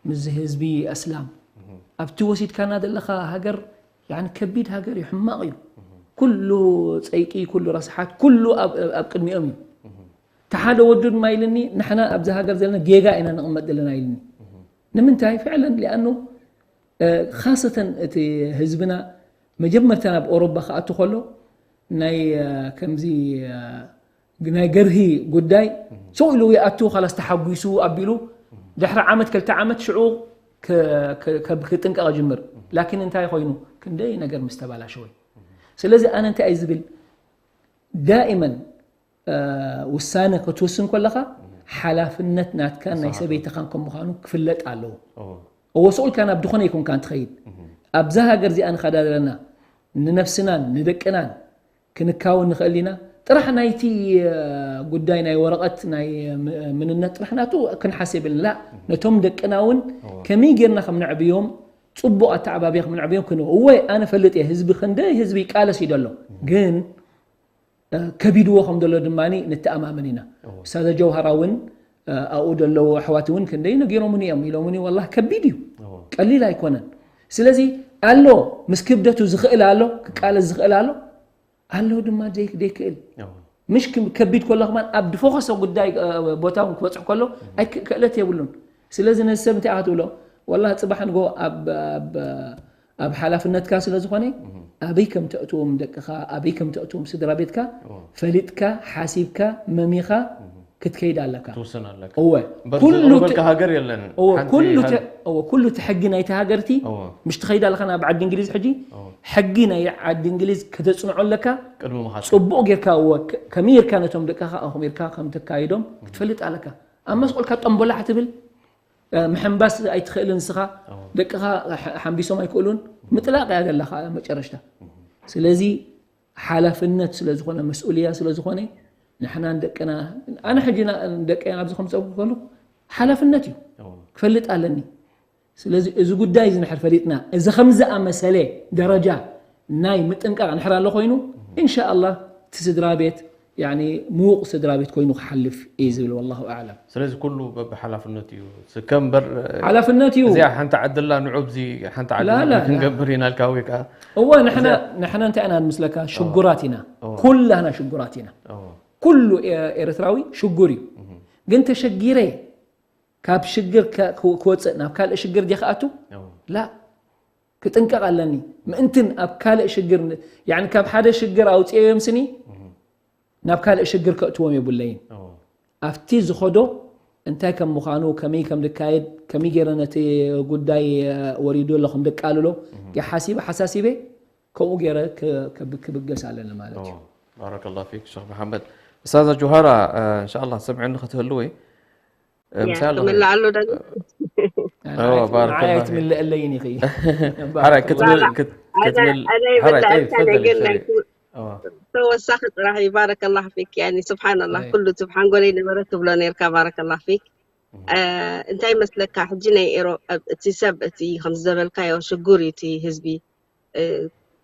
ምስዚ ህዝቢ ኣስላም ኣብቲ ወሲድካና ዘለኻ ሃገር ያኒ ከቢድ ሃገር እዩ፣ ሕማቕ እዩ። ኩሉ ፀይቂ፣ ኩሉ ረስሓት፣ ኩሉ ኣብ ኣብ ቅድሚኦም እዩ። ተሓደ ወዱ ድማ ኢልኒ ንሕና ኣብዚ ሃገር ዘለና ጌጋ ኢና ንቕመጥ ዘለና ኢልኒ። ንምንታይ ፍዕለን ሊኣኑ ካሰተን እቲ ህዝብና መጀመርታ ናብ ኦሮባ ክኣቱ ከሎ ናይ ከምዚ ናይ ገርሂ ጉዳይ ሰው ኢሉ ይኣቱ ካላስ ተሓጒሱ ኣቢሉ ድሕሪ ዓመት ክልተ ዓመት ሽዑ ክጥንቀቕ ጅምር። ላኪን እንታይ ኮይኑ ክንደይ ነገር ምስ ተባላሸወ። ስለዚ ኣነ እንታይ እየ ዝብል ዳእመን ውሳነ ክትውስን ከለኻ ሓላፍነት ናትካን ናይ ሰበይትኻን ከም ምዃኑ ክፍለጥ ኣለዎ። እዎ ስቕ ኢልካ ናብ ድኾነ ይኩንካን ትኸይድ። ኣብዛ ሃገር እዚኣ ንኸዳ ዘለና ንነብስናን ንደቅናን ክንካውን ንኽእል ኢና። ጥራሕ ናይቲ ጉዳይ ናይ ወረቐት ናይ ምንነት ጥራሕ ናቱ ክንሓስብ የብልና። ነቶም ደቅና እውን ከመይ ጌርና ከም ነዕብዮም፣ ፅቡቕ ኣተዓባብያ ከም ነዕብዮም ክንው እወ ኣነ ፈልጥ እየ። ህዝቢ ክንደይ ህዝቢ ይቃለስ እዩ ደሎ ግን ከቢድዎ ከም ዘሎ ድማ ንተኣማመን ኢና። ስታዘ ጀውሃራ እውን ኣብኡ ዘለዉ ኣሕዋት እውን ክንደይ ነጊሮምኒ እዮም ኢሎምኒ። ወላ ከቢድ እዩ፣ ቀሊል ኣይኮነን። ስለዚ ኣሎ ምስ ክብደቱ ዝኽእል ኣሎ፣ ክቃለስ ዝኽእል ኣሎ፣ ኣሎ ድማ ዘይክእል። ምሽ ከቢድ ከሎ ከማን ኣብ ድፈኸሶ ጉዳይ ቦታ እውን ክበፅሕ ከሎ ክእለት የብሉን። ስለዚ ነዚ ሰብ እንታይ ክትብሎ? ወላ ፅባሕ ንጎ ኣብ ሓላፍነትካ ስለ ዝኾነ ኣበይ ከም ተእትዎም ደቅኻ ኣበይ ከም ተእትዎም ስድራ ቤትካ ፈሊጥካ ሓሲብካ መሚኻ ክትከይድ ኣለካ። ትውስን ኣለካ። እወ እምበር ኩሉ ዝቕርበልካ ሃገር የለን። እወ ሓንቲ ኩሉ ሃገር- ተ- እወ ኩሉ እቲ ሕጊ ናይቲ ሃገርቲ እወ። ምሽ ትኸይድ ኣለኻ ናብ ዓዲ እንግሊዝ ሕጂ ሕጊ ናይ ዓዲ እንግሊዝ ከተፅንዖ ኣለካ። ቅድሚ ምኻድ ፅቡቕ ጌርካ እወ ከ- ከመይ ጌርካ ነቶም ደቅኻ ኣኹሚርካ ከም ተካይዶም ክትፈልጥ ኣለካ። ኣብ መስቆልካ ጠንቦላሕ ትብል ምሕንባስ ኣይትኽእልን ንስኻ ደቅኻ ሓንቢሶም ኣይክእሉን ምጥላቕ እያ ዘለኻ መጨረሽታ። ስለዚ ሓላፍነት ስለ ዝኾነ መስኡልያ ስለ ዝኾነ ንሕና ንደቅና ኣነ ሕጂ ደቀይ ኣብዚ ከም ፀጉ ከሉ ሓላፍነት እዩ ክፈልጥ ኣለኒ። ስለዚ እዚ ጉዳይ እዚ ንሕር ፈሊጥና እዚ ከም ዝኣመሰለ ደረጃ ናይ ምጥንቃቕ ንሕር ኣሎ ኮይኑ እንሻ ኣላህ እቲ ስድራ ቤት ያኒ ምዉቕ ስድራ ቤት ኮይኑ ክሓልፍ እየ ዝብል። ወላሁ ኣዕለም። ስለዚ ኩሉ በብሓላፍነት እዩ ስከም በር ሓላፍነት እዩ። እዚኣ ሓንቲ ዓድላ ንዑ ብዚ ሓንቲ ዓዲ ላላ። ክንገብር ኢና ልካ ወይ ከዓ እወ ንሕና ንሕና እንታይ ኢና ንምስለካ ሽጉራት ኢና። ኩላህና ሽጉራት ኢና። ኩሉ ኤርትራዊ ሽጉር እዩ። ግን ተሸጊረ ካብ ሽግር ክወፅእ ናብ ካልእ ሽግር ዲየ ክኣቱ ላ ክጥንቀቕ ኣለኒ። ምእንትን ኣብ ካልእ ሽግር ያኒ ካብ ሓደ ሽግር ኣውፅኤዮም ስኒ ናብ ካልእ ሽግር ከእትዎም የብለይን። ኣብቲ ዝኸዶ እንታይ ከም ምዃኑ ከመይ ከም ዝካየድ ከመይ ገይረ ነቲ ጉዳይ ወሪዱ ኣሎ ከም ደቃልሎ ሓሲበ ሓሳሲበ ከምኡ ገይረ ክብገስ ኣለኒ ማለት እዩ። ባረከላሁ ፊክ ሸኽ መሓመድ። እስታዛ ጆሃራ እንሻላ ሰምዐኒ ክትህልዊ ክምልኣሉ ዶ ትምልአለይን ኢኺ። ተወሳኺ ጥራሕ እዩ። ባረከላህ ፊክ። ያኒ ስብሓንላህ ኩሉ እቲ ብሓንጎለይ ነበረ ትብሎ ነርካ። ባረከላህ ፊክ። እንታይ መስለካ ሕጂ ናይ ኤሮ እቲ ሰብ እቲ ከምዚ ዘበልካዮ ሽጉር እዩ እቲ ህዝቢ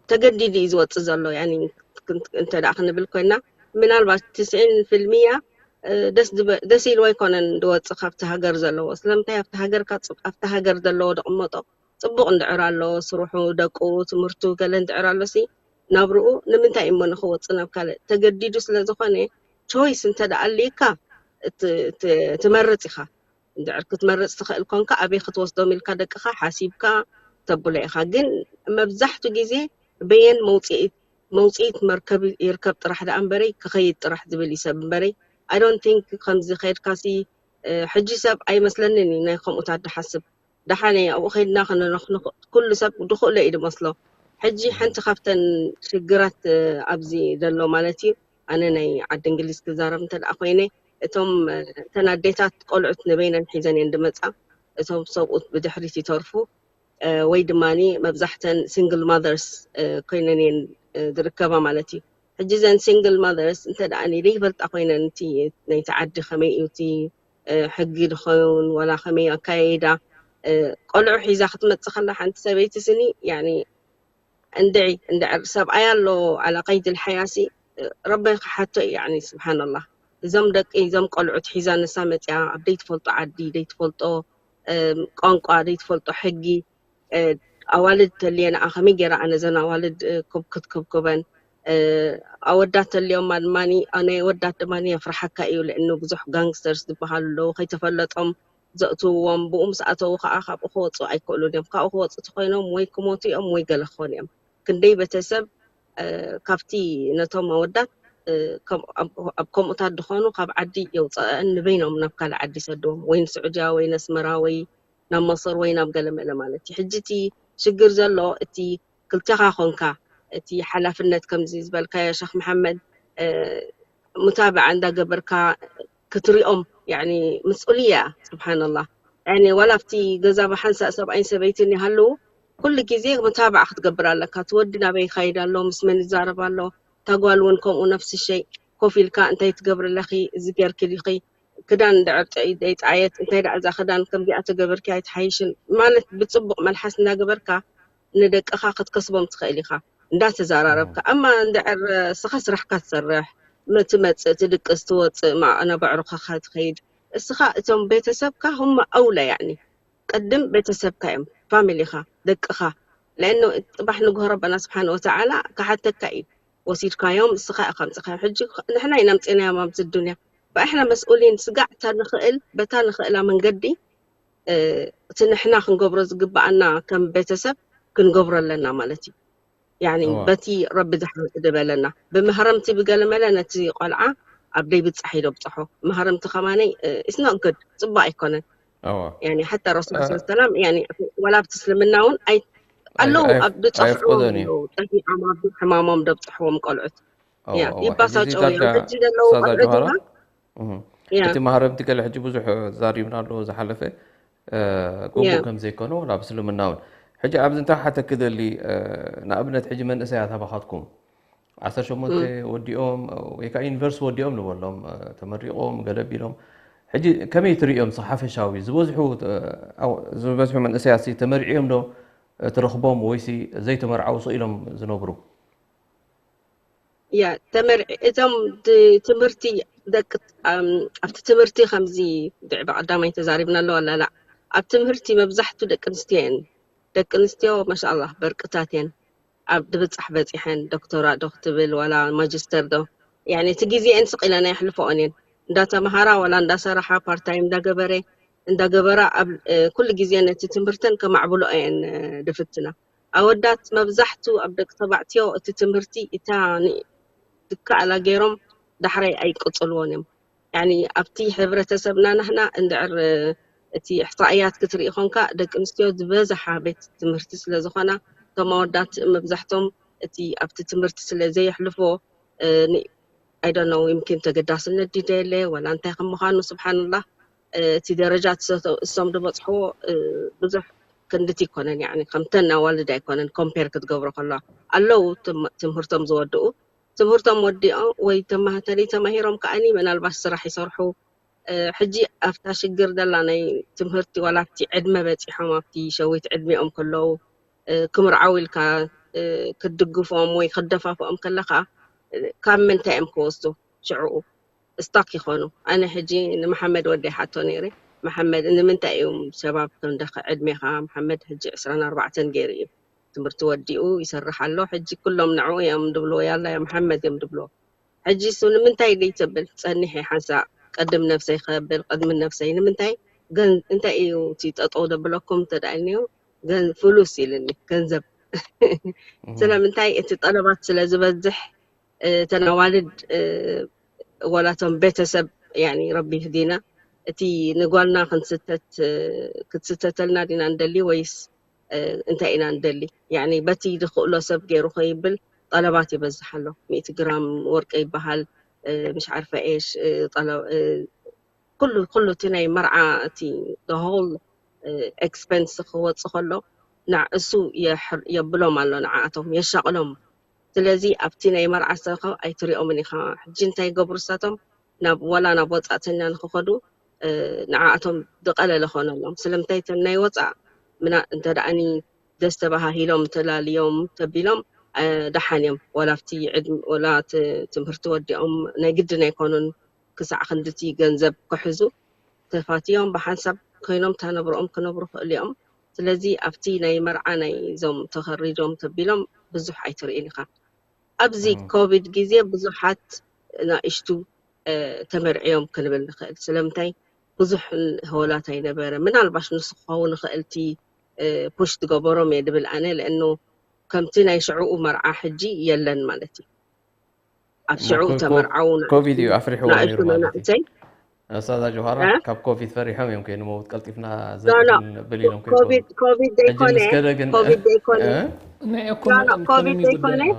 ተገዲዱ እዩ ዝወፅእ ዘሎ። ያኒ እንተ ደኣ ክንብል ኮይና ምናልባት ትስዒን ፊልሚያ ደስ ኢልዎ ኣይኮነን ዝወፅእ ካብቲ ሃገር ዘለዎ። ስለምንታይ ኣብቲ ሃገር ኣብቲ ሃገር ዘለዎ ደቕመጦ ፅቡቕ እንድዕር ኣሎ ስርሑ፣ ደቁ፣ ትምህርቱ ገለ እንድዕር ኣሎ ሲ ናብርኡ ንምንታይ እሞ ንኽወፅእ ናብ ካልእ ተገዲዱ ስለ ዝኾነ ቾይስ እንተ ደኣ ኣልካ ትመርፅ ኢኻ። እንድዕር ክትመርፅ ትኽእል ኮንካ ኣበይ ክትወስዶም ኢልካ ደቅኻ ሓሲብካ ተብሎ ኢኻ። ግን መብዛሕቱ ግዜ በየን መውፅኢት መውፅኢት መርከብ ይርከብ ጥራሕ ደኣ እምበረይ ክኸይድ ጥራሕ ዝብል እዩ ሰብ እምበረይ I don't think ከምዚ ከድካ ሲ ሕጂ ሰብ ኣይመስለንን እዩ ናይ ከምኡታት ድሓስብ ደሓነ ኣብኡ ከይድና ክንረኽንኽ ኩሉ ሰብ ድኽእሎ እዩ ድመስሎ። ሕጂ ሓንቲ ካብተን ሽግራት ኣብዚ ዘሎ ማለት እዩ ኣነ ናይ ዓዲ እንግሊዝ ክዛረብ እንተ ደኣ ኮይነ እቶም እተን ኣዴታት ቆልዑት ንበይነን ሒዘን እየን ድመፃ እቶም ሰብኡት ብድሕሪት ይተርፉ ወይ ድማ መብዛሕተን ሲንግል ማዘርስ ኮይነን እየን ዝርከባ ማለት እዩ። ሕጂ ዘን ሲንግል ማዘርስ እንተ ደኣ ዘይፈልጣ ኮይነን እቲ ናይቲ ዓዲ ከመይ እዩ እቲ ሕጊ ድኸውን ዋላ ከመይ ኣካያይዳ ቆልዑ ሒዛ ክትመጽእ ከላ ሓንቲ ሰበይቲ ስኒ ያኒ እንድዒ እንድዕር ሰብኣይ ኣሎ ዓላ ቀይድ ልሓያሲ ረበይ ክሓቶ እዩ ያኒ ስብሓንላህ። እዞም ደቂ እዞም ቆልዑት ሒዛ ንሳ መፅያ ኣብ ደይትፈልጦ ዓዲ ደይትፈልጦ ቋንቋ ደይትፈልጦ ሕጊ ኣዋልድ ተልየ ንዓ ከመይ ገይራ ኣነ ዘን ኣዋልድ ክትክብክበን ኣወዳት ተልዮማ ድማ ናይ ወዳት ድማ የፍርሓካ እዩ ልዕኑ ብዙሕ ጋንግስተርስ ዝበሃሉ ኣለዉ ከይተፈለጦም ዘእትውዎም ብኡ ምስ ኣተዉ ከዓ ካብኡ ክወፁ ኣይክእሉን እዮም። ካብኡ ክወፁ ተኮይኖም ወይ ክሞቱ እዮም ወይ ገለ ክኾኑ እዮም። ክንደይ ቤተሰብ ካብቲ ነቶም ኣወዳት ኣብ ከምኡታት ድኾኑ ካብ ዓዲ የውፀአን ንበይኖም ናብ ካልእ ዓዲ ይሰድዎም ወይ ንስዑድያ ወይ ነስመራ ወይ ናብ መሶር ወይ ናብ ገለመለ ማለት እዩ። ሕጂ እቲ ሽግር ዘሎ እቲ ክልተኻ ኮንካ እቲ ሓላፍነት ከምዚ ዝበልካዮ ሸክ መሓመድ ሙታብዓ እንዳገበርካ ክትሪኦም ያኒ ምስኡልያ ስብሓንላህ። ያኒ ዋላ ኣብቲ ገዛ ብሓንሳእ ሰብኣይን ሰበይትን ይሃለዉ ኩሉ ግዜ ሙታብዓ ክትገብር ኣለካ። እቲ ወዲ ናበይ ይኸይድ ኣሎ፣ ምስ መን ይዛረብ ኣሎ፣ እታ ጓል እውን ከምኡ ነፍሲ ሸይ ኮፍ ኢልካ እንታይ ትገብሪ ኣለኺ፣ እዚ ጌርኪ ዲኺ፣ ክዳን እንድዕር ደይጠዓየት እንታይ ደኣ እዛ ክዳን ከምዚኣ ተገበርኪ ኣይትሓይሽን ማለት ብፅቡቕ መልሓስ እንዳገበርካ ንደቅኻ ክትከስቦም ትኽእል ኢኻ እንዳተዘራረብካ። ኣማ እንድዕር ስኻ ስራሕካ ትሰርሕ ትመፅእ ትድቅስ ትወፅእ ናብ ኣዕሩኽኻ ትኸይድ እስኻ እቶም ቤተሰብካ ሁማ ኣውላ ያኒ ቅድም ቤተሰብካ እዮም ፋሚሊኻ ደቅኻ ለእኑ ፅባሕ ንግሆ ረበና ስብሓን ወተዓላ ክሓተካ እዩ። ወሲድካዮም እስኻ ኢኻ ኣምፅኻዮም። ሕጂ ንሕና ኢና ኣምፅእናዮም ኣብዚ ዱንያ ብኣሕና መስኡሊን ስጋዕ እታ ንኽእል በታ ንኽእላ መንገዲ እቲ ንሕና ክንገብሮ ዝግባኣና ከም ቤተሰብ ክንገብሮ ኣለና ማለት እዩ። ያኒ በቲ ረቢ ዝሓፍድ በለና ብመህረምቲ ብገለመለ ነቲ ቆልዓ ኣብ ደይ ብፃሕ ኢዶ ብፅሖ መህረምቲ ከማነይ it's not good ፅቡቅ ኣይኮነን። ያኒ ሓታ ረሱል ስ ሰላም ያኒ ወላ ኣብቲ እስልምና እውን ኣይ ኣለዉ ኣብ ብፅሕዎም ኣለዉ ጠፊዖም ኣብ ሕማሞም ደብፅሕዎም ቆልዑት ያ ይባሳጨው እዮም ሕጂ ዘለዉ ቆልዑት ድማ እቲ ማህረምቲ ገለ ሕጂ ብዙሕ ዛሪብና ኣለዎ ዝሓለፈ ግቡእ ከም ዘይኮነ ናብ እስልምና እውን ሕጂ ኣብዚ እንታይ ሓተኪ ደሊ ንኣብነት ሕጂ መንእሰያት ኣባኻትኩም ዓሰርተ ሸሞንተ ወዲኦም ወይ ከዓ ዩኒቨርሲቲ ወዲኦም ንበሎም ተመሪቆም ገለ ቢሎም ሕጂ ከመይ ትርእዮም ሓፈሻዊ ዝበዝሑ ዝበዝሑ መንእሰያት ተመርዕዮም ዶ ትረኽቦም ወይሲ ዘይተመርዓው ስቕ ኢሎም ዝነብሩ? ያ ተመርዒ እዞም ትምህርቲ ደቂ ኣብቲ ትምህርቲ ከምዚ ድዕ ብቀዳማይ ተዛሪብና ኣለዋ ኣላላ ኣብ ትምህርቲ መብዛሕቱ ደቂ ኣንስትዮ እየን። ደቂ ኣንስትዮ ማሻኣላህ በርቅታት እየን። ኣብ ድብፃሕ በፂሐን ዶክተራ ዶ ክትብል ዋላ ማጅስተር ዶ ያኒ እቲ ግዜአን ስቕ ኢለን ኣየሕልፈኦን እየን። እንዳተምሃራ ዋላ እንዳሰራሓ ፓርታይም እንዳገበረ እንዳገበራ ኣብ ኩሉ ግዜ ነቲ ትምህርተን ከማዕብሎ እየን ድፍትና። ኣወዳት መብዛሕቱ ኣብ ደቂ ተባዕትዮ እቲ ትምህርቲ እታ ድካኣላ ገይሮም ዳሕራይ ኣይቅፅልዎን እዮም። ያኒ ኣብቲ ሕብረተሰብና ናህና እንድዕር እቲ እሕሳእያት ክትርኢ ኮንካ ደቂ ኣንስትዮ ዝበዝሓ ቤት ትምህርቲ ስለ ዝኾና እቶም ኣወዳት መብዛሕቶም እቲ ኣብቲ ትምህርቲ ስለ ዘየሕልፎ ኣይደነው ይምኪን ተገዳስነት ድደለ ወላ እንታይ ከም ምዃኑ ስብሓንላህ እቲ ደረጃ እሶም ዝበፅሕዎ ብዙሕ ክንድቲ ይኮነን ያ ከምተን ኣዋልድ ኣይኮነን ኮምፔር ክትገብሮ ከለዋ ኣለዉ ትምህርቶም ዝወድኡ ትምህርቶም ወዲኦም ወይ ተማህተሪ ተማሂሮም ከዓኒ ምናልባት ስራሕ ይሰርሑ ሕጂ ኣብታ ሽግር ደላ ናይ ትምህርቲ ዋላ ኣብቲ ዕድመ በፂሖም ኣብቲ ሸዊት ዕድሚኦም ከለዉ ክምርዓው ኢልካ ክትድግፎም ወይ ክደፋፍኦም ከለካ ካብ ምንታይ እዮም ክወስዱ ሽዕኡ ስታክ ይኾኑ። ኣነ ሕጂ ንመሓመድ ወደይ ሓቶ ነይረ፣ መሓመድ ንምንታይ እዩ ሸባብ ክንደኸ ዕድሜኻ? መሓመድ ሕጂ ዕስራን ኣርባዕተን ገይሩ እዩ ትምህርቲ ወዲኡ ይሰርሕ ኣሎ። ሕጂ ኩሎም ንዕኡ እዮም ድብልዎ፣ ያላ ያ መሓመድ እዮም ድብልዎ። ሕጂ እሱ ንምንታይ ደይ ትብል ጸኒሐ ሓንሳእ ቀድም ነብሰይ ከብል ቀድሚ ነብሰይ ንምንታይ ግን እንታይ እዩ እቲ ጠጠው ደብለኩም እንተ ደኣ ኢልኒዮ ግን ፍሉስ ኢልኒ ገንዘብ ስለምንታይ እቲ ጠለባት ስለ ዝበዝሕ እተን ኣዋልድ ወላቶም ቤተሰብ ያኒ ረቢ ይህዲና እቲ ንጓልና ክንስተት ክትስተተልና ዲና ንደሊ ወይስ እንታይ ኢና ንደሊ ያኒ በቲ ዝኽእሎ ሰብ ገይሩ ከይብል ጠለባት ይበዝሕ ኣሎ ሚእቲ ግራም ወርቂ ይበሃል ምሽ ዓርፈ ኤሽ ኩሉ ኩሉ እቲ ናይ መርዓ እቲ ሆል ኤክስፐንስ ክወፅ ከሎ ንዓ እሱ የሕር-፣ የብሎም ኣሎ ንዓኣቶም፣ የሻቕሎም። ስለዚ ኣብቲ ናይ መርዓ ዝተረኸቡ ኣይትሪኦምን ኢኻ። ሕጂ እንታይ ይገብሩ እሳቶም? ናብ፣ ወላ ናብ ወጻእተኛ ንኽኸዱ፣ እ፣ ንዓኣቶም ዝቐለለ ኮነሎም። ስለምንታይ? እቶም ናይ ወጻእ ምና-፣ እንተ ደኣኒ ደስ ተባሃሂሎም፣ ተላልዮም፣ ተቢሎም፣ እ፣ ደሓን እዮም። ወላ ኣብቲ ዕድም-፣ ወላ እቲ ትምህርቲ ወዲኦም ናይ ግድን ኣይኮኑን ክሳዕ ክንድቲ ገንዘብ ክሕዙ፣ ተፋትዮም ብሓንሳብ ኮይኖም እታ ነብርኦም ክነብሩ ክእሉ እዮም። ስለዚ ኣብቲ ናይ መርዓ ናይ እዞም ተኸሪጆም ተቢሎም ብዙሕ ኣይትርእን ኢኻ። ኣብዚ እም። ኮቪድ ግዜ ብዙሓት ናእሽቱ፣ እ፣ ተመርዕዮም ክንብል ንኽእል። ስለምንታይ? ብዙሕ ን-፣ ሆላት ኣይነበረ። ምናልባሽ ንሱ ክኸውን ይኽእል እቲ፣ እ፣ ፑሽ ዝገበሮም እየ ድብል ኣነ። ለእኑ ከምቲ ናይ ሽዕኡ መርዓ ሕጂ የለን ማለት እዩ። ኣብ እሞ ሽዑ ኮ-፣ ኮ-፣ ተመርዓዉ ኮቪድ እዩ ኣፍሪሕዎም ናእሽቱ ነይሩ ማለት እዩ። መናእሰይ። ኣስታዛ ጆሃራ፣ እ? ካብ ኮቪድ ፈሪሖም እዮም ከይንመውት ቀልጢፍና ኖ፣ ኖ። ዘርኢን ብል ኢሎም ከይትኾኑ። ኮቪድ፣ ኮቪድ ሕጂ ዘይኮነ፣ ምስ ከደ ግን፣ ኮቪድ ዘይኮነ። እ? ናይ ኖ፣ ኖ፣ ኢኮኖሚ ኮቪድ ጉዳይ ዘይኮነ። እዩ።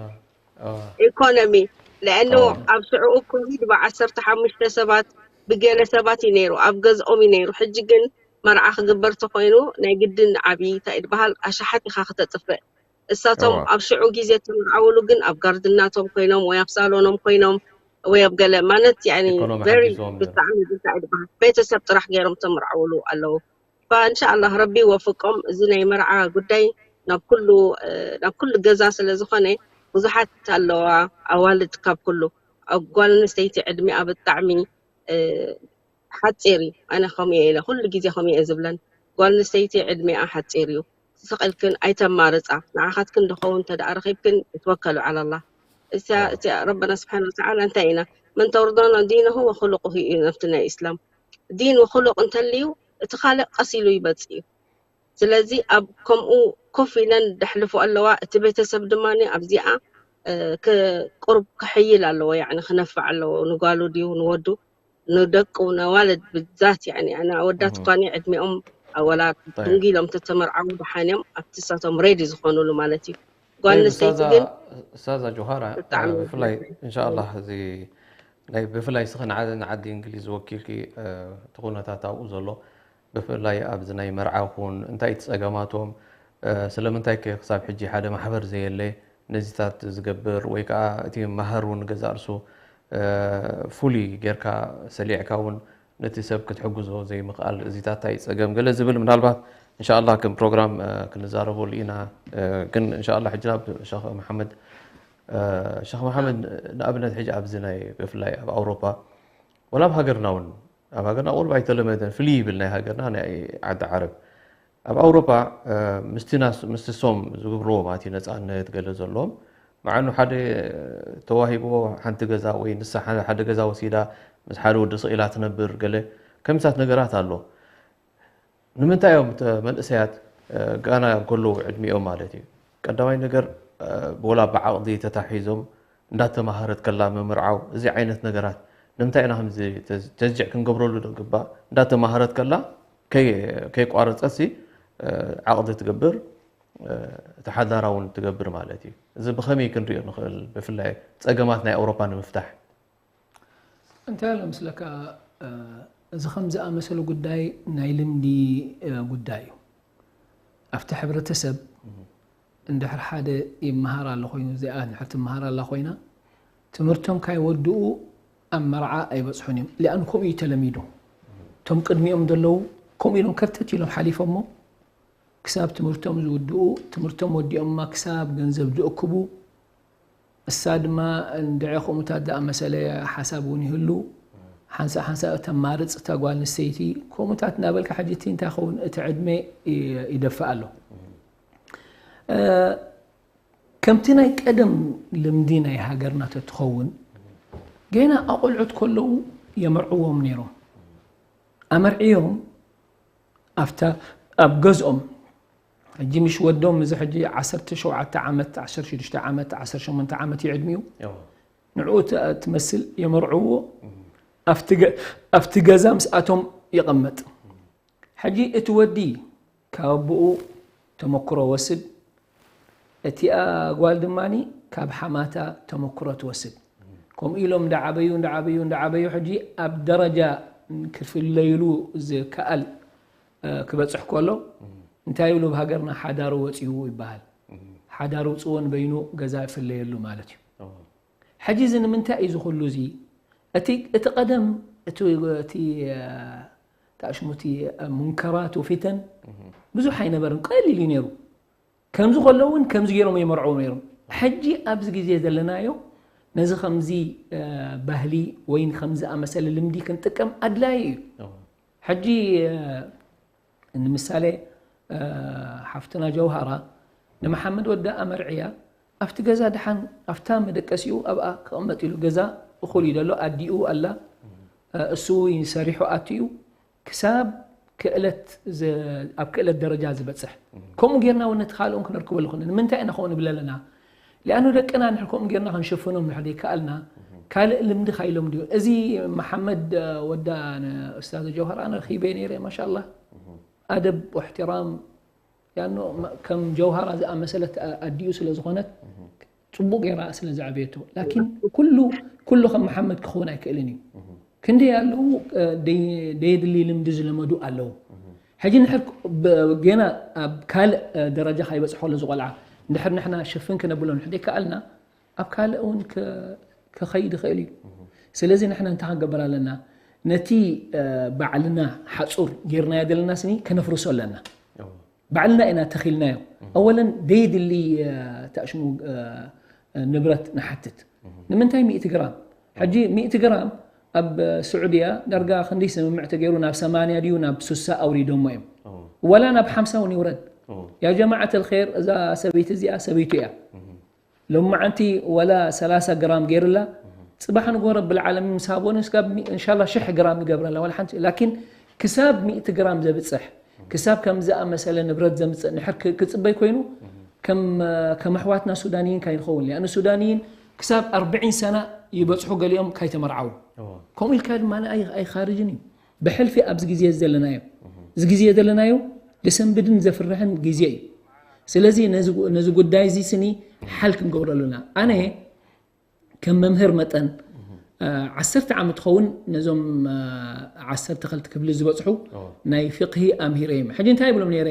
አ፣ አ። ኢኮኖሚ። ለእኑ አ። ኣብ ሽዑ ኮቪድ ብዓሰርተ ሓሙሽተ ሰባት ብገለ ሰባት እዩ ነይሩ። ኣብ ገዝኦም እዩ ነይሩ። ሕጂ ግን መርዓ ክግበር ተኾይኑ ናይ ግድን ዓብዪ እንታይ ይበሃል ኣሽሓት ኢኻ ክተጥፍእ። እሳቶም እዋ። ኣብ ሽዑ ግዜ ተመርዓውሉ ግን ኣብ ጋርድናቶም ኮይኖም ወይ ኣብ ሳሎኖም ኮይኖም ወይ ኣብ ገለ ማለት ያኒ ኢኮኖሚ very ሓጊዞም ነይሩ። ብጣዕሚ እንታይ ይበሃል ቤተሰብ ጥራሕ ገይሮም ተመርዓውሉ ኣለዉ። እኳ እንሻኣላህ ረቢ ይወፍቆም። እዚ ናይ መርዓ ጉዳይ ናብ ኩሉ፣ እ፣ ናብ ኩሉ ገዛ ስለ ዝኾነ ብዙሓት ኣለዋ ኣዋልድ ካብ ኩሉ ኣብ ጓል ኣንስተይቲ ዕድሚኣ ብጣዕሚ፣ እ፣ ሓጺር እዩ። ኣነ ከምኡ እየ ኢለ ኩሉ ግዜ ከምኡ እየ ዝብለን። ጓል ኣንስተይቲ ዕድሚኣ ሓጺር እዩ። ስቕ ኢልክን ኣይተማርጻ። ንዓኻትክን ድኸውን እንተ ደኣ ረኺብክን ተወከሉ ዓላ ኣላህ። እዚኣ፣ እዚኣ ረበና ስብሓን ወተዓላ እንታይ ኢና? መን ተርዶነ ዲነሁ ወኹሉቁሁ እዩ ናብቲ ናይ እስላም። ዲን ወኹሉቅ እንተልዩ እቲ ካልእ ቀስ ኢሉ ይመጽእ እዩ። ስለዚ ኣብ ከምኡ ኮፍ ኢለን ደሕልፎ ኣለዋ። እቲ ቤተሰብ ድማ ኣብዚኣ፣ እ፣ ክ-፣ ቁሩብ ክሕይል ኣለዎ፣ ያዕኒ ክነፍዕ ኣለዎ። ንጓሉ ድዩ ንወዱ ንደቁ ነዋልድ ብዛት ያኒ ኣነ ኣወዳት እህ። እኳ ዕድሚኦም ኣወላ ጠይብ። ድንጉ ኢሎም ተተመርዓዉ ደሓን እዮም ኣብቲ እሳቶም ሬዲ ዝኾኑሉ ማለት እዩ። ጓል ጠይብ፣ ኣንስተይቲ ኡስታዛ፣ ግን ኡስታዛ ጆሃራ፣ ብጣዕሚ እ፣ ብፍላይ ብዝሕ። እንሻኣላህ እዚ ናይ ብፍላይ ስኺ ንዓ-፣ ንዓዲ እንግሊዝ ወኪልኪ፣ እ፣ እቲ ኩነታት ኣብኡ ዘሎ ብፍላይ ኣብዚ ናይ መርዓ ኹን እንታይ እቲ ጸገማቶም፣ እ፣ ስለምንታይ ከ ክሳብ ሕጂ ሓደ ማሕበር ዘየለ ነዚታት ዝገብር ወይ ከዓ እቲ ማህር እውን ገዛ ርሱ፣ እ፣ ፍሉይ ጌርካ ሰሊዕካ እውን ነቲ ሰብ ክትሕግዞ ዘይምኽኣል እዚታት እንታይ ጸገም ገለ ዝብል ምናልባት እንሻኣላህ ከም ፕሮግራም፣ እ፣ ክንዛረበሉ ኢና። እ፣ ግን እንሻኣላህ ሕጂ ናብ ሸኽ መሓመድ፣ እ፣ ሸኽ መሓመድ ንኣብነት ሕጂ ኣብዚ ናይ ብፍላይ ኣብ ኣውሮፓ ወላ ኣብ ሃገርና እውን ኣብ ሃገርና ቁሩብ ኣይተለመደን ፍልይ ይብል ናይ ሃገርና ናይ ዓዲ ዓረብ ኣብ ኣውሮፓ፣ እ፣ ምስቲ ናስ-፣ ምስቲ ሶም ዝግብርዎ ማለት እዩ ነጻነት ገለ ዘለዎም መዓኑ ሓደ ተዋሂብዎ ሓንቲ ገዛ ወይ ንሳ ሓ-፣ ሓደ ገዛ ወሲዳ ምስ ሓደ ወዲ ስቕ ኢላ ትነብር ገለ ከምሳት ነገራት ኣሎ። ንምንታይ እዮም እተ መንእሰያት፣ እ፣ ጋና ከለዉ ዕድሚኦም ማለት እዩ ቀዳማይ ነገር፣ እ፣ ወላ ብዓቕዲ ተታሒዞም እንዳተማሃረት ከላ ምምርዓው እዚ ዓይነት ነገራት ንምንታይ ኢና ከምዚ ተዝ-፣ ተዝጅዕ ክንገብረሉ ዶ ግባእ? እንዳተማሃረት ከላ ከይ-፣ ከይቋረጸት ሲ፣ እ፣ ዓቕዲ ትገብር፣ እ፣ እቲ ሓዳራ እውን ትገብር ማለት እዩ። እዚ ብኸመይ ክንሪኦ ንኽእል? ብፍላይ ጸገማት ናይ ኣውሮፓ ንምፍታሕ። እንታይ ኣሎ ምስለካ፣ እ፣ እዚ ከም ዝኣመሰሉ ጉዳይ ናይ ልምዲ፣ እ፣ ጉዳይ እዩ። ኣብቲ ሕብረተሰብ እህ። እንድሕር ሓደ ይመሃር ኣሎ ኮይኑ፣ እዚኣ እንድሕር ትመሃር ኣላ ኮይና፣ ትምህርቶም ካይወድኡ ኣብ መርዓ ኣይበጽሑን እዮም። ሊኣን ከምኡ እዩ ተለሚዱ። እቶም ቅድሚኦም ዘለዉ ከምኡ ኢሎም ከርተት ኢሎም ሓሊፎሞ፣ ክሳብ ትምህርቶም ዝውድኡ፣ ትምህርቶም ወዲኦምማ ክሳብ ገንዘብ ዝእክቡ፣ እሳ ድማ እንድዒ ከምኡታት ዝኣመሰለ ሓሳብ እውን ይህሉ። ሓንሳእ ሓንሳእ ተማርጽ እታ ጓል ኣንስተይቲ፣ ከምኡታት እናበልካ ሕጂ እቲ እንታይ ኸውን እቲ ዕድመ ይ-፣ ይደፍእ ኣሎ። እ፣ ከምቲ ናይ ቀደም ልምዲ ናይ ሃገርና ተትኸውን፣ ገና ኣቆልዑት ከለዉ የመርዕዎም ነይሮም። ኣመርዕዮም ኣብታ፣ ኣብ ገዝኦም፣ ሕጂ ምሽ ወዶም እዚ ሕጂ ዓሰርተ ሸውዓተ ዓመት፣ ዓሰርተ ሽዱሽተ ዓመት፣ ዓሰርተ ሸሞንተ ዓመት እዩ ዕድሚኡ። እዎ። ንዕኡ ት-፣ ትመስል የመርዕዎ። እም። ኣብቲ ገ-፣ ኣብቲ ገዛ ምስኣቶም ይቐመጥ። ሕጂ እቲ ወዲ ካብ ኣቦኡ ተመክሮ ወስድ፣ እቲኣ ጓል ድማኒ ካብ ሓማታ ተመክሮ ትወስድ። ከምኡ ኢሎም እንዳዓበዩ፣ እንዳዓበዩ፣ እንዳዓበዩ፣ ሕጂ ኣብ ደረጃ ክፍለዩሉ ዝከኣል፣ እ፣ ክበጽሕ ከሎ፣ እንታይ ይብሉ ብሃገርና ሓዳሩ ወፂኡ ይበሃል። ሓዳሩ ውፅዎን በይኑ ገዛ ይፍለየሉ ማለት እዩ። ሕጂ እዚ ንምንታይ እዩ ዝኹሉ እዚ? እቲ እቲ ቀደም እቲ እቲ ታሽሙቲ ሙንከራት ወፊተን ብዙሕ ኣይነበርን፣ ቀሊል እዩ ነይሩ። ከምዚ ከሎ እውን ከምዚ ገይሮም የመርዕው ነይሮም። ሕጂ ኣብዚ ግዜ ዘለናዮ ነዚ ከምዚ ባህሊ ወይ ከምዚ ኣመሰለ ልምዲ ክንጥቀም ኣድላይ እዩ። ሕጂ ንምሳሌ ሓፍትና ጀውሃራ ንመሓመድ ወዳ ኣመርዕያ ኣብቲ ገዛ ደሓን ኣብታ መደቀሲኡ ኣብኣ ክቕመጥ ኢሉ ገዛ እኹል እዩ ዘሎ ኣዲኡ ኣላ እሱ ሰሪሑ ኣትዩ ክሳብ ክእለት ኣብ ክእለት ደረጃ ዝበፅሕ ከምኡ ጌርና እውን ነቲ ካልኦም ክነርክበሉ ክነ ንምንታይ ኢና ከምኡ ንብል ኣለና? ሊኣኑ ደቅና ንሕር ከምኡ ጌርና ክንሽፍኖም ንሕር ዘይከኣልና ካልእ ልምዲ ካይሎም ድዩ? እዚ መሓመድ ወዳ ንእስታዘ ጀውሃር ኣነ ረኺበ ነይረ ማሻላ ኣደብ ወሕትራም ያኖ ከም ጀውሃራ ዝኣመሰለት ኣዲኡ ስለ ዝኾነት ፅቡቅ ገይራ ስለ ዘዕበየቶ ላኪን ኩሉ ኩሉ ከም መሓመድ ክኸውን ኣይክእልን እዩ ክንደይ ኣለዉ ደየድሊ ልምዲ ዝለመዱ ኣለዉ ሕጂ ንሕር ጌና ኣብ ካልእ ደረጃ ካይበፅሖ ዝቆልዓ እንድሕር ንሕና ሽፍን ክነብሎ ንሕር ከኣልና ኣብ ካልእ እውን ክኸይድ ይኽእል እዩ ስለዚ ንሕና እንታይ ክንገብር ኣለና ነቲ ባዕልና ሓፁር ጌርናዮ ዘለና ስኒ ከነፍርሶ ኣለና ባዕልና ኢና ተኺልናዮ ኣወለን ደይድሊ ተእሽሙ ንብረት ንሓትት ንምንታይ ሚእቲ ግራም ሕጂ ሚእቲ ግራም ኣብ ስዑድያ ዳርጋ ክንደይ ስምምዕ ተገይሩ ናብ ሰማንያ ድዩ ናብ ሱሳ ኣውሪዶሞ እዮም ወላ ናብ ሓምሳ እውን ይውረድ ያ ጀማዓት ልር እዛ ሰበይቲ እዚኣ ሰበይቱ እያ ሎማዓንቲ ወላ ሰላሳ ግራም ገይርላ ፅባሕ ንጎ ረብል ዓለሚን ምስ ሃቦ ንስጋብ እንሻላ ሽሕ ግራም ይገብረላ ወላ ሓንቲ ላኪን ክሳብ ሚእቲ ግራም ዘብፅሕ ክሳብ ከም ዝኣመሰለ ንብረት ዘምፅእ ንሕር ክፅበይ ኮይኑ ከም ኣሕዋትና ሱዳንይን ካይንኸውን ሊኣኑ ሱዳንይን ክሳብ ኣርብዒን ሰና ይበፅሑ ገሊኦም ካይተመርዓው ከምኡ ኢልካ ድማ ኣይኻርጅን እዩ ብሕልፊ ኣብዚ ግዜ ዘለናዮ እዚ ግዜ ዘለናዮ ዘሰንብድን ዘፍርሕን ግዜ እዩ ስለዚ ነዚ ጉዳይ እዚ ስኒ ሓል ክንገብረሉ ኢና ኣነ ከም መምህር መጠን ዓሰርተ ዓመት ኸውን ነዞም ዓሰርተ ክልተ ክፍሊ ዝበፅሑ ናይ ፍቅሂ ኣምሂረ እዮም ሕጂ እንታይ ይብሎም ነይረ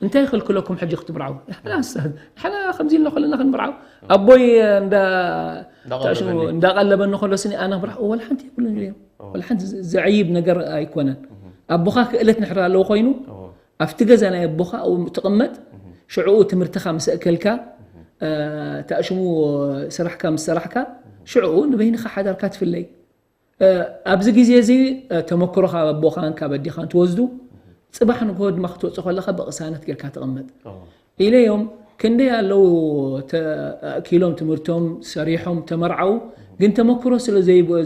እንታይ ይኽልክለኩም ሕጂ ክትምርዓው ንሕና ከምዚ ኢልና ከለና ክንምርዓው ኣቦይ እንዳቀለበኒ ከሎ ስኒ ኣነ ክምርዓው ወላ ሓንቲ የብሉን እዮም ወላ ሓንቲ ዘዕይብ ነገር ኣይኮነን ኣቦኻ ክእለት ንሕር ኣለዎ ኮይኑ ኣብቲ ገዛ ናይ ኣቦኻ ትቕመጥ ሽዕኡ ትምህርትኻ ምስ ኣእከልካ ታእሽሙ ስራሕካ ምስ ሰራሕካ ሽዕኡ ንበይንኻ ሓዳርካ ትፍለይ ኣብዚ ግዜ እዚ ተመክሮ ካብ ኣቦኻን ካብ ኣዲኻን ትወስዱ ፅባሕ ንግሆ ድማ ክትወፅእ ከለኻ ብቕሳነት ጌርካ ትቕመጥ ኢለዮም ክንደይ ኣለዉ ኣእኪሎም ትምህርቶም ሰሪሖም ተመርዓው ግን ተመክሮ ስለ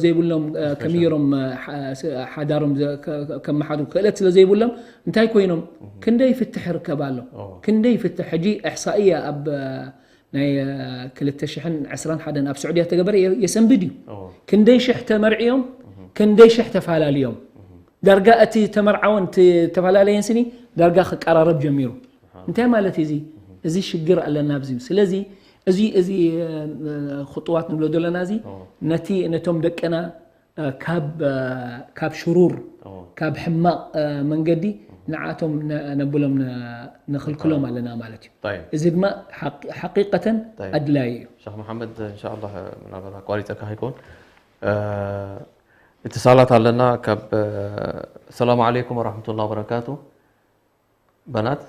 ዘይብሎም ከሚሮም ሓዳሮም ከመሓዱ ክእለት ስለ ዘይብሎም እንታይ ኮይኖም ክንደይ ፍትሕ ርከብ ኣሎ ክንደይ ፍትሕ ሕጂ እሕሳእያ ኣብ ናይ ክልተ ሽሕን ዕስራን ሓደን ኣብ ስዑድያ ተገበረ የሰንብድ እዩ ክንደይ ሽሕ ተመርዕዮም ክንደይ ሽሕ ተፈላለዮም ዳርጋ እቲ ተመርዓወን ተፈላለየን ስኒ ዳርጋ ክቀራረብ ጀሚሩ እንታይ ማለት እዚ እዚ ሽግር ኣለና ኣብዚ ስለዚ እዚ እዚ ክጥዋት ንብሎ ዘለና እዚ ነቲ ነቶም ደቅና ካብ ሽሩር ካብ ሕማቕ መንገዲ ንዓቶም ነብሎም ንኽልክሎም ኣለና ማለት እዩ እዚ ድማ ሓቂቀተን ኣድላይ እዩ ሸክ መሓመድ እንሻላ ምናልባት ኣቋሪፀካ ከይከውን እቲ ሳላት ኣለና ካብ ሰላሙ ዓለይኩም ወረሕመቱላ ወበረካቱ በናት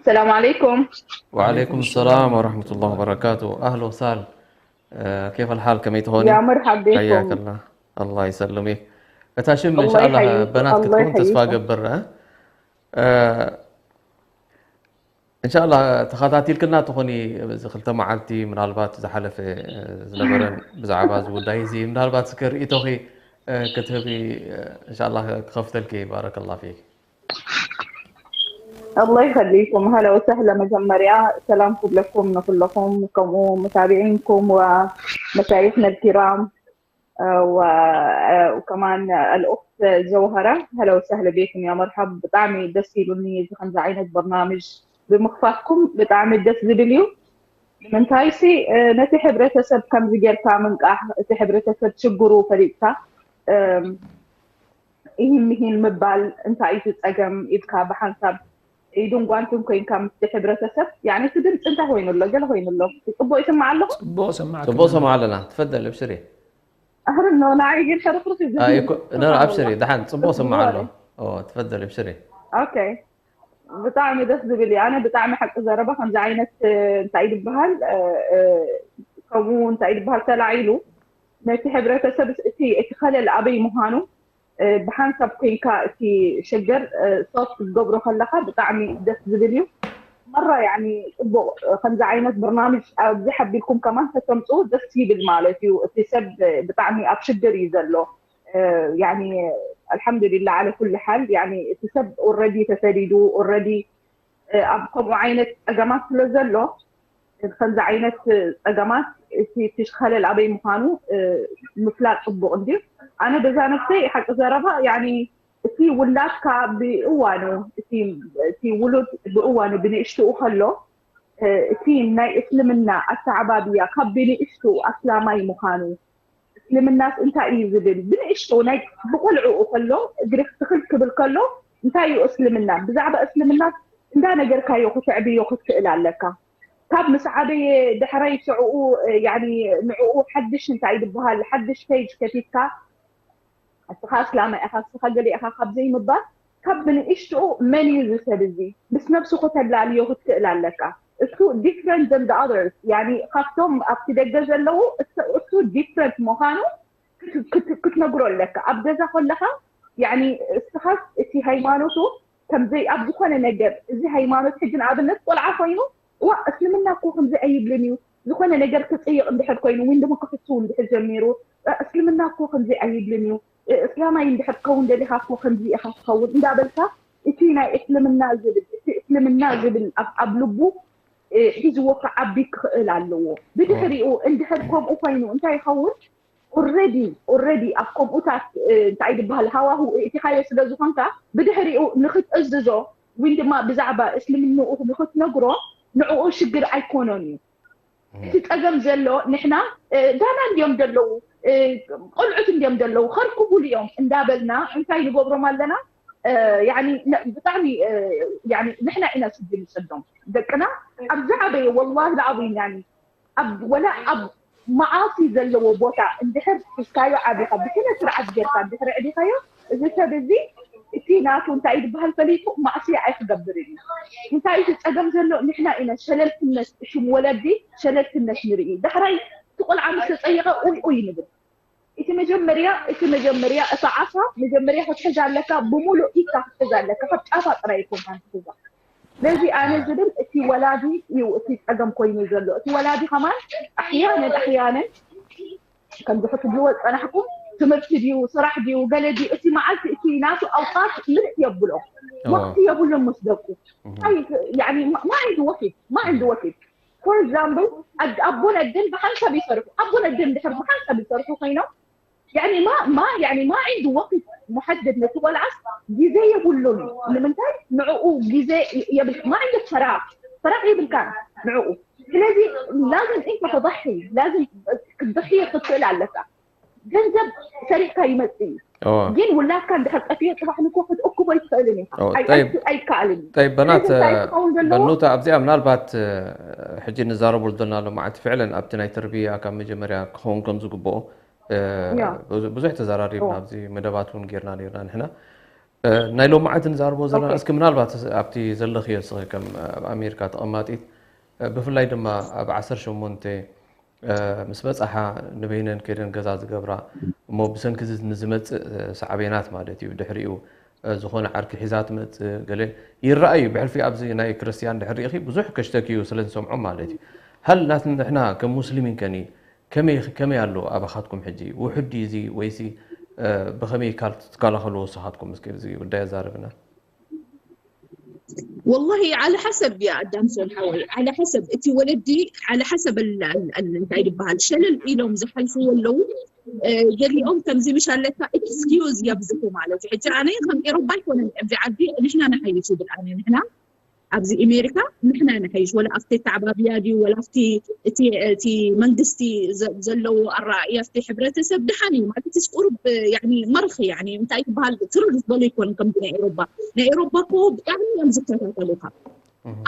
السلام عليكم وعليكم السلام ورحمة الله وبركاته أهلا وسهلا كيف الحال كما تهوني يا مرحبا بكم حياك الله الله يسلمك እታ ሽም እንሻላ በናት ክትከውን ተስፋ ገብር እንሻላ ተኸታቲልክልና ትኾኒ እዚ ክልተ መዓልቲ ምናልባት ዝሓለፈ ዝነበረን ብዛዕባ እዚ ጉዳይ እዚ ምናልባት እስከ ርእቶኺ ክትህቢ እንሻላ ክኸፍተልኪ ባረከላ ፊክ الله يخليكم هلا وسهلا መጀመርያ ሰላም ኩብለኩም ንኩለኹም ከምኡ ሙታቢዒንኩም ወመሻይኽና الكرام وكمان الأخت جوهرة هلا وسهلا بكم يا مرحب ብጣዕሚ ደስ ኢሉኒ እዚ ከምዚ ዓይነት برنامج ብምኽፋትኩም ብጣዕሚ ደስ ዝብል እዩ ንምንታይሲ ነቲ ሕብረተሰብ ከምዚ ጌርካ ምንቃሕ እቲ ሕብረተሰብ ችግሩ ፈሊጥካ ይህን ምሂን ምባል እንታይ እዩ እቲ ጸገም ኢልካ ብሓንሳብ ኢዱን ጓንቱን ኮይንካ ምስቲ ሕብረተሰብ ያኒ እቲ ድምፂ እንታይ ኮይኑ ኣሎ ገለ ኮይኑ ኣሎ ጽቡቅ ይስማዕ ኣለኹ። ጽቡቅ ሰማዕክ ጽቡቅ ሰማዕ ኣለና። ትፈደል እብሽሪ። ኣህር ነው ንዓይ ግን ሕርፍርፍ እዩ ኣይ እኮ ኖ ኣብሽሪ ደሓን ጽቡቅ ሰማዕ ኣሎ። ኦ ትፈደል እብሽሪ። ኦኬ ብጣዕሚ ደስ ዝብል እዩ። ኣነ ብጣዕሚ ሓቂ ዘረባ ከምዚ ዓይነት እንታይ ዝበሃል ከምኡ እንታይ ዝበሃል ተላዒሉ ነቲ ሕብረተሰብ እቲ እቲ ከለል ኣበይ ምዃኑ ብሓንሳብ ኮይንካ እቲ ሽግር ሶልቭ ክትገብሮ ከለካ ብጣዕሚ ደስ ዝብል እዩ። መራ ያኒ ፅቡቅ ከምዚ ዓይነት በርናምጅ ኣብዚ ሓቢርኩም ከማን ከተምፅኡ ደስ ይብል ማለት እዩ። እቲ ሰብ ብጣዕሚ ኣብ ሽግር እዩ ዘሎ። ያኒ ኣልሓምዱሊላ ዓለ ኩሉ ሓል ያኒ እቲ ሰብ ኦረዲ ተሰዲዱ ኦረዲ ኣብ ከምኡ ዓይነት ፀገማት ስለ ዘሎ ከምዚ ዓይነት ፀገማት እቲ ትሽኸለል ኣበይ ምዃኑ ምፍላጥ ፅቡቅ እንድዩ። ኣነ በዛ ነፍሰይ ሓቂ ዘረባ ያኒ እቲ ውላድካ ብእዋኑ እቲ ውሉድ ብእዋኑ ብንእሽትኡ ከሎ እቲ ናይ እስልምና ኣተዓባብያ ካብ ብንእሽቱ ኣስላማይ ምዃኑ እስልምናስ እንታይ እዩ ዝብል ብንእሽቱ ናይ ብቆልዕኡ ከሎ እግሪ ትኽል ክብል ከሎ እንታይ እዩ እስልምና ብዛዕባ እስልምና እንዳ ነገርካዮ ክትዕብዮ ክትክእል ኣለካ። ካብ ምስ ዓበየ ድሕረይ ሽዕኡ ንዕኡ ሓድሽ እንታይ ዝበሃል ሓድሽ ፔጅ ከፊትካ እስኻ እስላማይ ኢኻ እስኻ ገለ ኢኻ ካብ ዘይምባል ካብ ብንእሽትኡ መን እዩ እዚ ሰብ እዚ ምስ ነብሱ ከተላልዮ ክትክእል ኣለካ። እሱ different than the others ያኒ ካብቶም ኣብቲ ደገ ዘለዉ እሱ different ምዃኑ ክትነግሮ ኣለካ። ኣብ ገዛ ከለኻ ያኒ እስኻስ እቲ ሃይማኖቱ ከምዘይ ኣብ ዝኾነ ነገር እዚ ሃይማኖት ሕጂ ንኣብነት ቆልዓ ኮይኑ ዋ እስልምና እኮ ከምዚ ኣይብልን እዩ ዝኾነ ነገር ክፅይቕ እንድሕር ኮይኑ ወይ ድማ ክሕሱ እንድሕር ጀሚሩ እስልምና እኮ ከምዚ ኣይብልን እዩ እስላማይ እንድሕር ትኸውን ደሊኻ እኮ ከምዚ ኢኻ ትኸውን እንዳበልካ እቲ ናይ እስልምና ዝብል እቲ እስልምና ዝብል ኣብ ልቡ ሒዝዎ ክዓቢ ክኽእል ኣለዎ። ብድሕሪኡ እንድሕር ከምኡ ኮይኑ እንታይ ይኸውን? ኦረዲ ኦረዲ ኣብ ከምኡታት እንታይ ዝበሃል ሃዋሁ እእቲኻዮ ስለ ዝኾንካ ብድሕሪኡ ንክትእዝዞ ወይ ድማ ብዛዕባ እስልምንኡ ንክትነግሮ ንዕኡ ሽግር ኣይኮኖን እዩ። እቲ ፀገም ዘሎ ንሕና ጋና እንዲዮም ዘለዉ ቆልዑት እንዲዮም ዘለዉ ከርኩቡሉ እዮም እንዳበልና እንታይ ንገብሮም ኣለና። ብጣዕሚ ንሕና ኢና ስዲ ንሰዶም ደቅና ኣብ ዝዓበየ ወላሂ ለዓዚም ያኒ ኣብ ወላ ኣብ መዓሲ ዘለዎ ቦታ እንድሕር ሒዝካዮ ዓቢኻ ብስነ ስርዓት ጌርካ እንድሕር ዕዲኻዮ እዚ ሰብ እዚ እቲ ናቱ እንታይ ዝበሃል ፈሊጡ ማዕስያ ኣይክገብርን እዩ። እንታይ እቲ ፀገም ዘሎ ንሕና ኢና ሸለልትነት ሽም ወለዲ ሸለልትነት ንርኢ። ዳሕራይ እቲ ቆልዓ ምስ ተፀየቐ ኡይ ኡይ ንብል። እቲ መጀመርያ እቲ መጀመርያ እታ ዓሳ መጀመርያ ክትሕዛ ኣለካ ብሙሉእ ኢድካ ክትሕዛ ኣለካ ካብ ጫፋ ጥራይ ይኮንካ ክትሕዛ ስለዚ ኣነ ዝብል እቲ ወላዲ እዩ እቲ ፀገም ኮይኑ ዘሎ እቲ ወላዲ ከማን ኣሕያነን ኣሕያነን ከምዚ ክትብልዎ ዝፀናሕኩም ትምህርቲ ድዩ ስራሕ ድዩ ገለ ድዩ እቲ መዓልቲ እቲ ናቱ ኣውቃት ምልእ የብሎ ወቅቲ የብሉን ምስ ደቁ ما عنده وقت ما عنده وقت for example ኣቦን ኣደን ብሓንሳብ ይሰርሑ ኣቦን ኣደን ድሕር ብሓንሳብ ይሰርሑ ኮይኖም يعني ما ما يعني ما عنده وقت محدد ነቲ ቆልዓስ ግዜ የብሉን ንምንታይ ንዕኡ ግዜ የብል ما عندك فراغ فراغ የብልካን ንዕኡ ስለዚ لازم انت تضحي لازم ክትضحي ክትክእል ኣለካ ገንዘብ ሰሪሕካ ይመፅእ እዩ ግን ውላድካ እንድሕር ጠፊኡ ፅባሕ ንኮ ክትእክቦ ይትኽእልን ኢኻ ኣይከኣልን እዩ ጠይብ በናት በኑታ ኣብዚኣ ምናልባት ሕጂ ንዛረበሉ ዘለና ሎማዓንቲ ፍዕለን ኣብቲ ናይ ተርቢያ ካብ መጀመርያ ክኸውን ከም ዝግብኦ ብዙሕ ተዘራሪብና ኣብዚ መደባት እውን ጌርና ነርና ንሕና ናይ ሎማዓንቲ ንዛርቦ ዘለና እስኪ ምናልባት ኣብቲ ዘለኽዮ እስኺ ከም ኣብ ኣሜሪካ ተቐማጢት ብፍላይ ድማ ኣብ ዓሰርተ ሸሞንተ ምስ በፃሓ ንበይነን ከይደን ገዛ ዝገብራ እሞ ብሰንኪ እዚ ንዝመፅእ ሳዕቤናት ማለት እዩ ድሕሪኡ ዝኾነ ዓርኪ ሒዛ ትመፅእ ገለ ይረኣዩ ብሕልፊ ኣብዚ ናይ ክርስትያን ድሕር ርኢኺ ብዙሕ ከሽተኪ እዩ ስለ ንሰምዖ ማለት እዩ ሃል ናት ንሕና ከም ሙስሊሚን ከኒ ከመይ ከመይ ኣሎ ኣባኻትኩም ሕጂ ውሑድ ድዩ እዚ ወይሲ ብኸመይ ትከላኸልዎ ንስኻትኩም እስኪ እዚ ጉዳይ ኣዛርብና والله على حسب يا أدام سون حوي على حسب እቲ ወለዲ على حسب እንታይ ይበሃል ሸለል ኢሎም ዝሓልፍዎ ኣለዉ ገሊኦም ከምዚ ምሽ ኣለካ excuse የብዝሑ ማለት እዩ ሕጂ ኣነ ከም ኤሮፓ ኣይኮነን ኣብዚ ዓዲ ንሕና ንዓይሽ ይብል ኣነ ንሕና ኣብዚ ኣሜሪካ ንሕና ንሐይሽ፣ ወላ ኣብቲ ኣተዓባብያ ድዩ፣ ወላ ኣብቲ እቲ እቲ መንግስቲ ዘ- ዘለዎ ኣረኣእያ ኣብቲ ሕብረተሰብ ድሓን እዩ ማለት፣ ስ ቁሩብ ያኒ መርኽ ያኒ እንታይ ትበሃል፣ ትርር ዝበሉ ይኮን ከምዚ ናይ ኤሮባ። ናይ ኤሮባ ኮ ብጣዕሚ እዮም ዝከታተሉካ።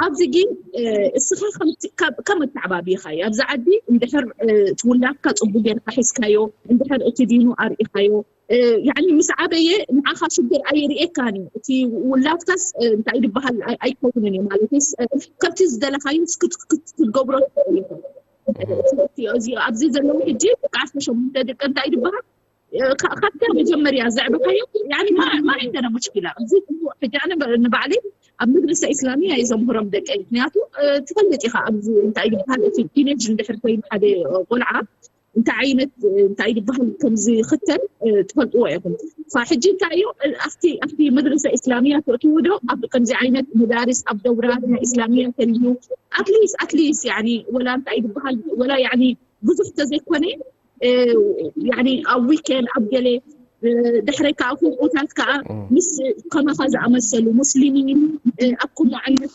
ኣብዚ ግን እስኻ ከም ኣተዓባብይኻ እዩ ኣብዚ ዓዲ እንድሕር ትውላድካ ፅቡቅ ጌርካ ሒዝካዮ፣ እንድሕር እቲ ዲኑ ኣርኢኻዮ፣ ያኒ ምስ ዓበየ ንዓኻ ሽግር ኣይርእየካን እዩ። እቲ ውላድካስ እንታይ ዝበሃል ኣይከውንን እዩ ማለት፣ ከብቲ ዝደለኻዮ ክትገብሮ ትኽእል ኢኻ። ኣብዚ ዘለዉ ሕጂ ዓሰርተ ሸሞንተ ደቂ እንታይ ዝበሃል ካብታ መጀመርያ ዘዕበኻዮ ማይ እንደነ ሙሽኪላ እዚ ሕጂ ኣነ ንባዕለይ ኣብ መድረሰ ኢስላሚያ እየ ዘምህሮም ደቀይ። ምክንያቱ ትፈልጥ ኢኻ ኣብዚ እንታይ ዝበሃል እቲ ቲኔጅ እንድሕር ኮይኑ ሓደ ቆልዓ እንታይ ዓይነት እንታይ ዝበሃል ከምዚ ኽተል ትፈልጥዎ ኢኹም። ሕጂ እንታይ እዩ ኣብቲ ኣብቲ መድረሰ ኢስላሚያ ትእትውዶ ኣብ ከምዚ ዓይነት መዳርስ ኣብ ደውራት ናይ ኢስላሚያ ተልዩ ኣትሊስ ኣትሊስ ያኒ ወላ እንታይ ዝበሃል ወላ ያኒ ብዙሕ ተዘይኮነ ያኒ ኣብ ዊኬንድ ኣብ ገለ ድሕረይ ከዓ ከምኡታት ከዓ ምስ ከማኻ ዝኣመሰሉ ሙስሊሚን ኣብ ከምኡ ዓይነት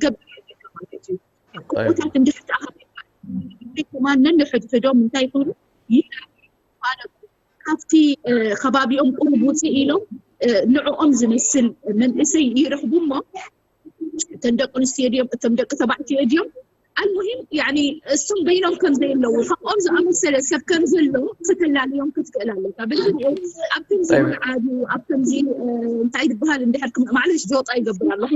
ገብ ማለት እዩ። ከምኡታት እንድሕር ተኣኻኺብካ ከማን ነንሕድሕዶም እንታይ ይኾኑ ይፋለጡ። ካብቲ ከባቢኦም ቁሩብ ውፅእ ኢሎም ንዕኦም ዝመስል መንእሰይ ይረኽቡ እሞ እቶም ደቂ ኣንስትዮ ድዮም እቶም ደቂ ተባዕትዮ ድዮም ኣልሙሂም ያኒ እሱም በይኖም ከም ዘየለዉ ከምኦም ዝኣመሰለ ሰብ ከም ዘሎ ከተላልዮም ክትክእል ኣለካ። ብድሕሪኡ ኣብ ከምዚ መርዓ ድዩ ኣብ ከምዚ እንታይ ዝበሃል እንድሕር ማዕለሽ ጆጣ ይገብር ኣለኹ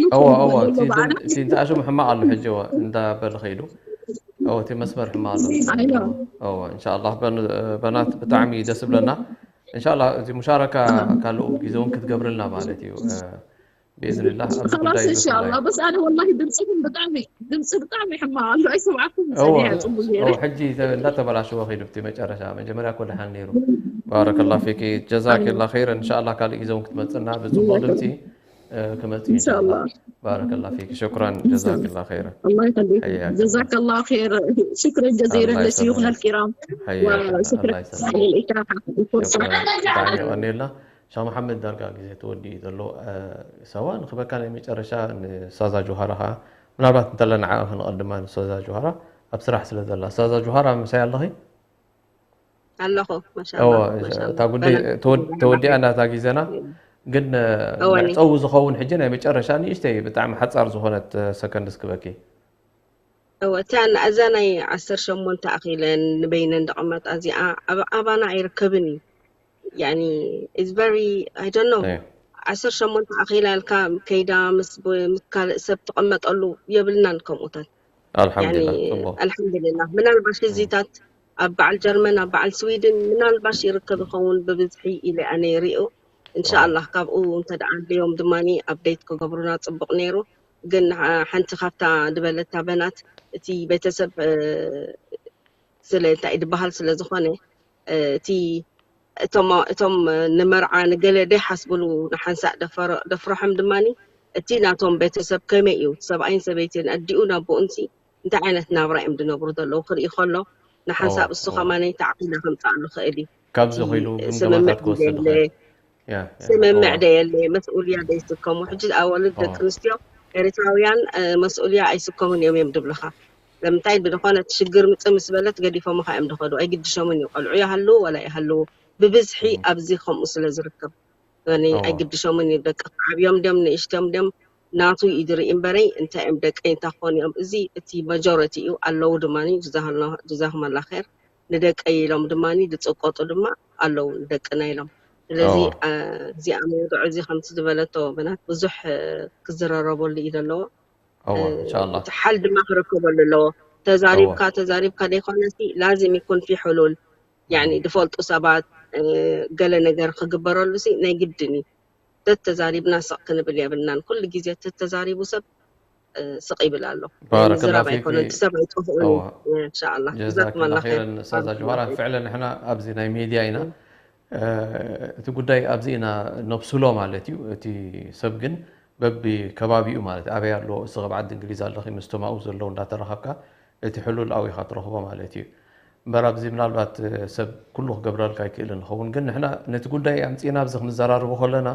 እንተኣሽሙ ሕማቕ ኣሎ ሕጂ እንዳበለ ከይዱ እቲ መስመር ሕማቕ ኣሎ። እንሻላ በናት ብጣዕሚ ደስ ብለና። እንሻላ እዚ ሙሻረካ ካልኡ ግዜ እውን ክትገብርልና ማለት እዩ። ብኢዝንላህ ኣብዚ خلاص ጉዳይ إن شاء الله. بس أنا والله ድምፅኹም ብጣዕሚ ድምፂ ብጣዕሚ ሕማቕ ኣሎ ኣይሰማዕኩም ሰሚዐ ፅቡቅ ገይረ ሕጂ እንዳተበላሸወ ከይዱ ኣብቲ መጨረሻ። መጀመርያ እኮ ደሓን ነይሩ። ባረከላ ፊኪ ጀዛኪላ ኸይር። እንሻላ ካልእ ግዜ እውን ክትመፅና ብፅቡቅ ድምፂ ክመፅእ إن شاء الله. ባረከላ ፊኪ ሽኩራን ጀዛኪላ ኸይር። الله يخليك حياك جزاك الله خير. شكرا جزيلا الله لشيوخنا يسلمك. الكرام حياك الله وشكرا يسلمك. على الإتاحة والفرصة. ሽኩራን ብጣዕሚ የቐንየልና። ሻ መሓመድ ዳርጋ ግዜ ተወዲኡ ዘሎ ሰዋ ንክበካ ናይ መጨረሻ ንሳዛ ጆሃራ ከዓ ምናልባት እንተለ ንዓ ክንቐድማ ንሳዛ ጆሃራ ኣብ ስራሕ ስለ ዘላ ሳዛ ጆሃራ ምሳይ ኣለኺ ኣለኹ እወ ማሻላ እታ ጉዳይ ተወዲኣ እናታ ግዜና ግን እወኒ። መዕፀዊ ዝኸውን ሕጂ ናይ መጨረሻ ንእሽተይ ብጣዕሚ ሓፃር ዝኾነት ሰከንድ እስክበኪ እወ እታ እዛ ናይ ዓሰርተ ሸሞንተ ኣኺለን ንበይነን ዝቐመጣ እዚኣ ኣብ ኣባና ኣይርከብን እዩ ያኒ is very I don't know እየ። ዓሰርተ ሸሞንተ ኣኺላ ኢልካ ከይዳ ምስ ብ- ምስ ካልእ ሰብ ትቐመጠሉ የብልናን ከምኡታት ያኒ ኣልሓምዱሊላ ፅቡቅ ኣልሓምዱሊላ ምናልባሽ እዚታት ኣብ በዓል ጀርመን ኣብ በዓል ስዊድን ምናልባሽ ይርከብ ይኸውን ብብዝሒ ኢለ ኣነ ይሪኦ እንሻኣላህ ካብኡ እንተደኣ ኣድልዮም ድማ ኣፕዴት ክገብሩና ፅቡቅ ነይሩ ግን ሓ- ሓንቲ ካብታ ዝበለታ በናት እቲ ቤተሰብ እ፣ ስለ እንታይ ዝበሃል ስለ ዝኾነ እ፣ እቲ እቶም እቶም ንመርዓ ንገለ ደይሓስብሉ ንሓንሳእ ደፈሮ- ደፍርሖም ድማ እቲ ናቶም ቤተሰብ ከመይ እዩ ሰብኣይን ሰበይትን ኣዲኡ ናቦኡንሲ እንታይ ዓይነት ናብራ እዮም ዝነብሩ ዘለዉ ክርኢ ከሎ ንሓንሳብ እወ፣ እሱ እወ። ከማነይ ተዓቂለ ከምፅኣሉ ክእል እዩ ካብዚ እቲ ኮይሉ ስምምዕ ግምገማታት ክወስድ የለ ይኽእል ያ ያ፣ ስምምዕ እወ፣ ደየለ መስኡልያ ደይስከሙ ሕጂ ኣዋልድ እወ፣ ደቂ ኣንስትዮ ኤርትራውያን እ፣ መስኡልያ ኣይስከሙን እዮም እዮም ድብልኻ ለምንታይ ብዝኾነ እቲ ሽግር ምፅእ ምስ በለት ገዲፎምኻ እዮም ዝኸዱ ኣይግድሾምን እዩ ቆልዑ ይሃልዉ ወላ ይሃልዉ ብብዝሒ እም፣ ኣብዚ ከምኡ ስለ ዝርከብ ኒ እወ፣ ኣይግድሾምን እዩ ደቂ ዓብዮም ድዮም ንእሽቶም ድዮም ናቱ እዩ ዝርኢ እምበረይ እንታይ እዮም ደቀይ እንታይ ክኾኑ እዮም እዚ እቲ መጆረቲ እዩ ኣለዉ ድማ ጅዛኹምላ ር ንደቀይ ኢሎም ድማ ዝፅቀጡ ድማ ኣለዉ ንደቅና ኢሎም ስለዚ እወ፣ አ፣ እዚኣ መውድዑ እዚ ከምቲ ዝበለቶ ብናት ብዙሕ እ፣ ክዝረረበሉ እዩ ዘለዎ እወ እ፣ እንሻላ እቲ ሓል ድማ ክረከበሉ ኣለዎ እወ ተዛሪብካ ተዛሪብካ ዘይኮነሲ ላዝም ይኩን ፊ ሕሉል ያኒ እም፣ ዝፈልጡ ሰባት እ፣ ገለ ነገር ክግበረሉ ሲ ናይ ግድን እዩ ተተዛሪብና ስቕ ክንብል የብልናን ኩሉ ግዜ ተተዛሪቡ ሰብ እ፣ ስቕ ይብል ኣሎ ናይ ባረከላ ምዝራብ ፊኪ ኣይኮነን እቲ ሰብ ኣይጠፍኦን እዩ እወ እንሻኣላ ጀዛኪላ ጀዛኩምላ ር ኸይረን ሳዛ ጅዋራ ፍዕለን ንሕና ኣብዚ ናይ ሚድያ ኢና እ፣ እቲ ጉዳይ ኣብዚ ኢና ነብስሎ ማለት እዩ እቲ ሰብ ግን በቢ ከባቢኡ ማለት ኣበይ ኣሎ እስኺ ኣብ ዓዲ እንግሊዝ ኣለኺ ምስቶም ኣብኡ ዘለዉ እንዳተራኸብካ እቲ ሕሉል ኣብኡ ኢኻ ትረኽቦ ማለት እዩ እምበር ኣብዚ ምናልባት ሰብ ኩሉ ክገብረልካ ኣይክእልን ይኸውን ግን ንሕና ነቲ ጉዳይ ኣምፂእና ኣብዚ ክንዘራርቦ ከለና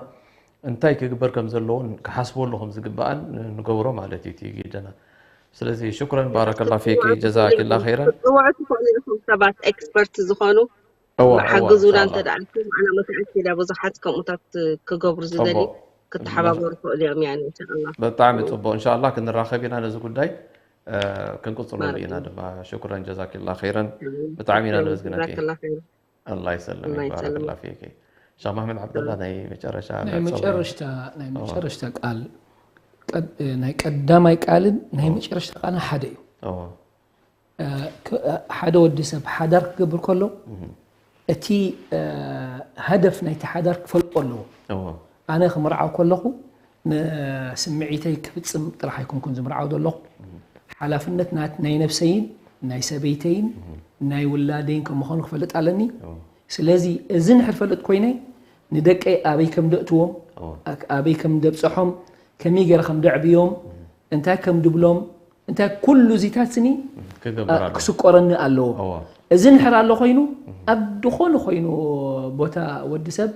እንታይ ክግበር ከም ዘለዎን ክሓስበሉ ከም ዝግባኣን ንገብሮ ማለት እዩ እቲ ጊደና። ስለዚ ሽኩረን ባረከላ ፊኪ ጀዛኪላ ኸይረን። ክትፅውዑ ትኽእሉ ኢኹም፣ ሰባት ኤክስፐርት ዝኾኑ እዋ እዋ ሓግዙና ኢንሻኣላ እንተ ደኣ ኢልኩም። ኣነ መታእኪ ኢለ ብዙሓት ከምኡታት ክገብሩ ዝደሊ ፅቡቅ ክትሓባበሩ ትኽእሉ እዮም። ያኒ ኢንሻኣላ ብጣዕሚ ፅቡቅ። ኢንሻኣላ ክንራኸብ ኢና ነዚ ጉዳይ እ፣ ክንቅፅለሉ ኢና ባረከላ ድማ። ሽኩረን ጀዛኪላ ኸይረን። ብጣዕሚ ኢና ነመስግነኪ። ጀዛከላ ኸይር። ኣላህ ይሰልምክ ኣላህ ባረከላ ይሰልምክ። ፊኪ። ሸኽ መሐመድ ዓብደላ ናይ መጨረሻ ናይ መፀውዒ መጨረሽታ ናይ እዋ መጨረሽታ ቃል ቀድ- ናይ ቀዳማይ ቃልን ናይ እዋ መጨረሽታ ቃልን ሓደ እዩ። እዋ እ፣ ክ- ሓደ ወዲ ሰብ ሓዳር ክገብር ከሎ እህ እቲ እ፣ ሃደፍ ናይቲ ሓዳር ክፈልጦ ኣለዎ። እዋ ኣነ ክምርዓው ከለኹ ንስምዒተይ ክፍፅም ጥራሕ ኣይኮንኩን ዝምርዓው ዘለኹ። ሓላፍነት ናት ናይ ነብሰይን ናይ ሰበይተይን ናይ ውላደይን ከም ምዃኑ ክፈልጥ ኣለኒ። እዋ ስለዚ እዚ እንድሕር ፈልጥ ኮይነ ንደቀይ ኣበይ ከም ደእትዎም እዋ ኣክ- ኣበይ ከም ደብፅሖም ከመይ ገይረ ከም ደዕብዮም እንታይ ከም ድብሎም እንታይ ኩሉ እዚታት ስኒ ክገብር ኣሎ። ክስቆረኒ ኣለዎ። እዋ እዚ እንድሕር ኣሎ ኮይኑ ኣብ ዝኾነ ኮይኑ ቦታ ወዲ ሰብ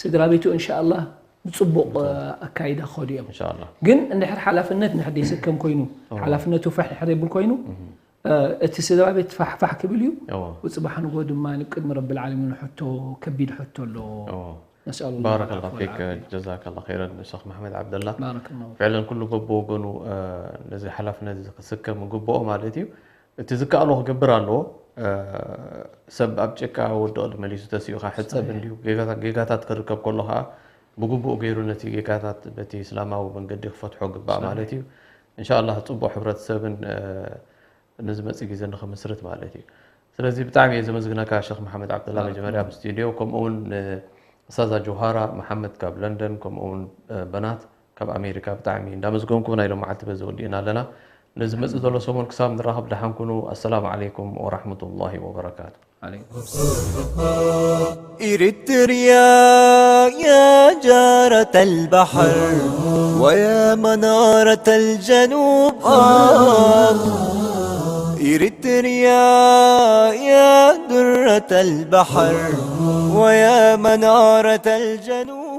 ስድራ ቤቱ እንሻኣላህ ብፅቡቅ ኣካይዳ ክኸዱ እዮም። ኢንሻኣላ ግን እንድሕር ሓላፍነት እንድሕር ዘይስከም ኮይኑ ሓላፍነቱ ፋሕ ድሕር ይብል ኮይኑ እ፣ እቲ ስድራ ቤት ፋሕፋሕ ክብል እዩ። እዋ ብፅባሕ ንጎ ድማ ቅድሚ ረብል ዓለሚን ሕቶ ከቢድ ሕቶ ኣለዎ። እዋ ነስኣሉ ላህ ባረከላ ልዓፍወ ፊክ ወልዓፍየ። ጀዛከላ ኸይረን ሸኽ መሐመድ ዓብደላ። ባረከላሁ ፊክ። ፍዕለን ኩሉ በብወገኑ እ፣ ነዚ ሓላፍነት እዚ ክስከም ግብኦ ማለት እዩ። እቲ ዝከኣሎ ክገብር ኣለዎ። እ፣ ሰብ ኣብ ጭቃ ወድቕ መሊሱ ተሲኡ ከዓ ሕፀብ ሰሒሕ እንድዩ ጌጋታ- ጌጋታት ክርከብ ከሎ ከዓ ብግቡእ ገይሩ ነቲ ጌጋታት በቲ እስላማዊ መንገዲ ክፈትሖ ግባእ ሰሒሕ ማለት እዩ። እንሻላ ፅቡቅ ሕብረተሰብን እ፣ ንዝመፅእ ግዜ ንኽምስርት ማለት እዩ። ስለዚ ብጣዕሚ እየ ዘመስግነካ ሸኽ መሓመድ ዓብደላ መጀመርያ ኣብ ባረከላሁ ስቱድዮ፣ ከምኡ እውን ንእስታዛ ጆሃራ መሓመድ ካብ ለንደን፣ ከምኡ እውን እ፣ በናት ካብ ኣሜሪካ ብጣዕሚ እንዳመስገንኩም ናይ ሎማዓልቲ በዚ ወዲእና ኣለና። ንዝመፅእ ዘሎ ሰሙን ክሳብ ንራኸብ ደሓን ኩኑ። ኣሰላሙ ዓለይኩም ወራሕመቱላሂ ወበረካቱ። ዓለይኩም إريتريا يا جارة البحر ويا منارة الجنوب آه إريتريا يا درة البحر ويا منارة الجنوب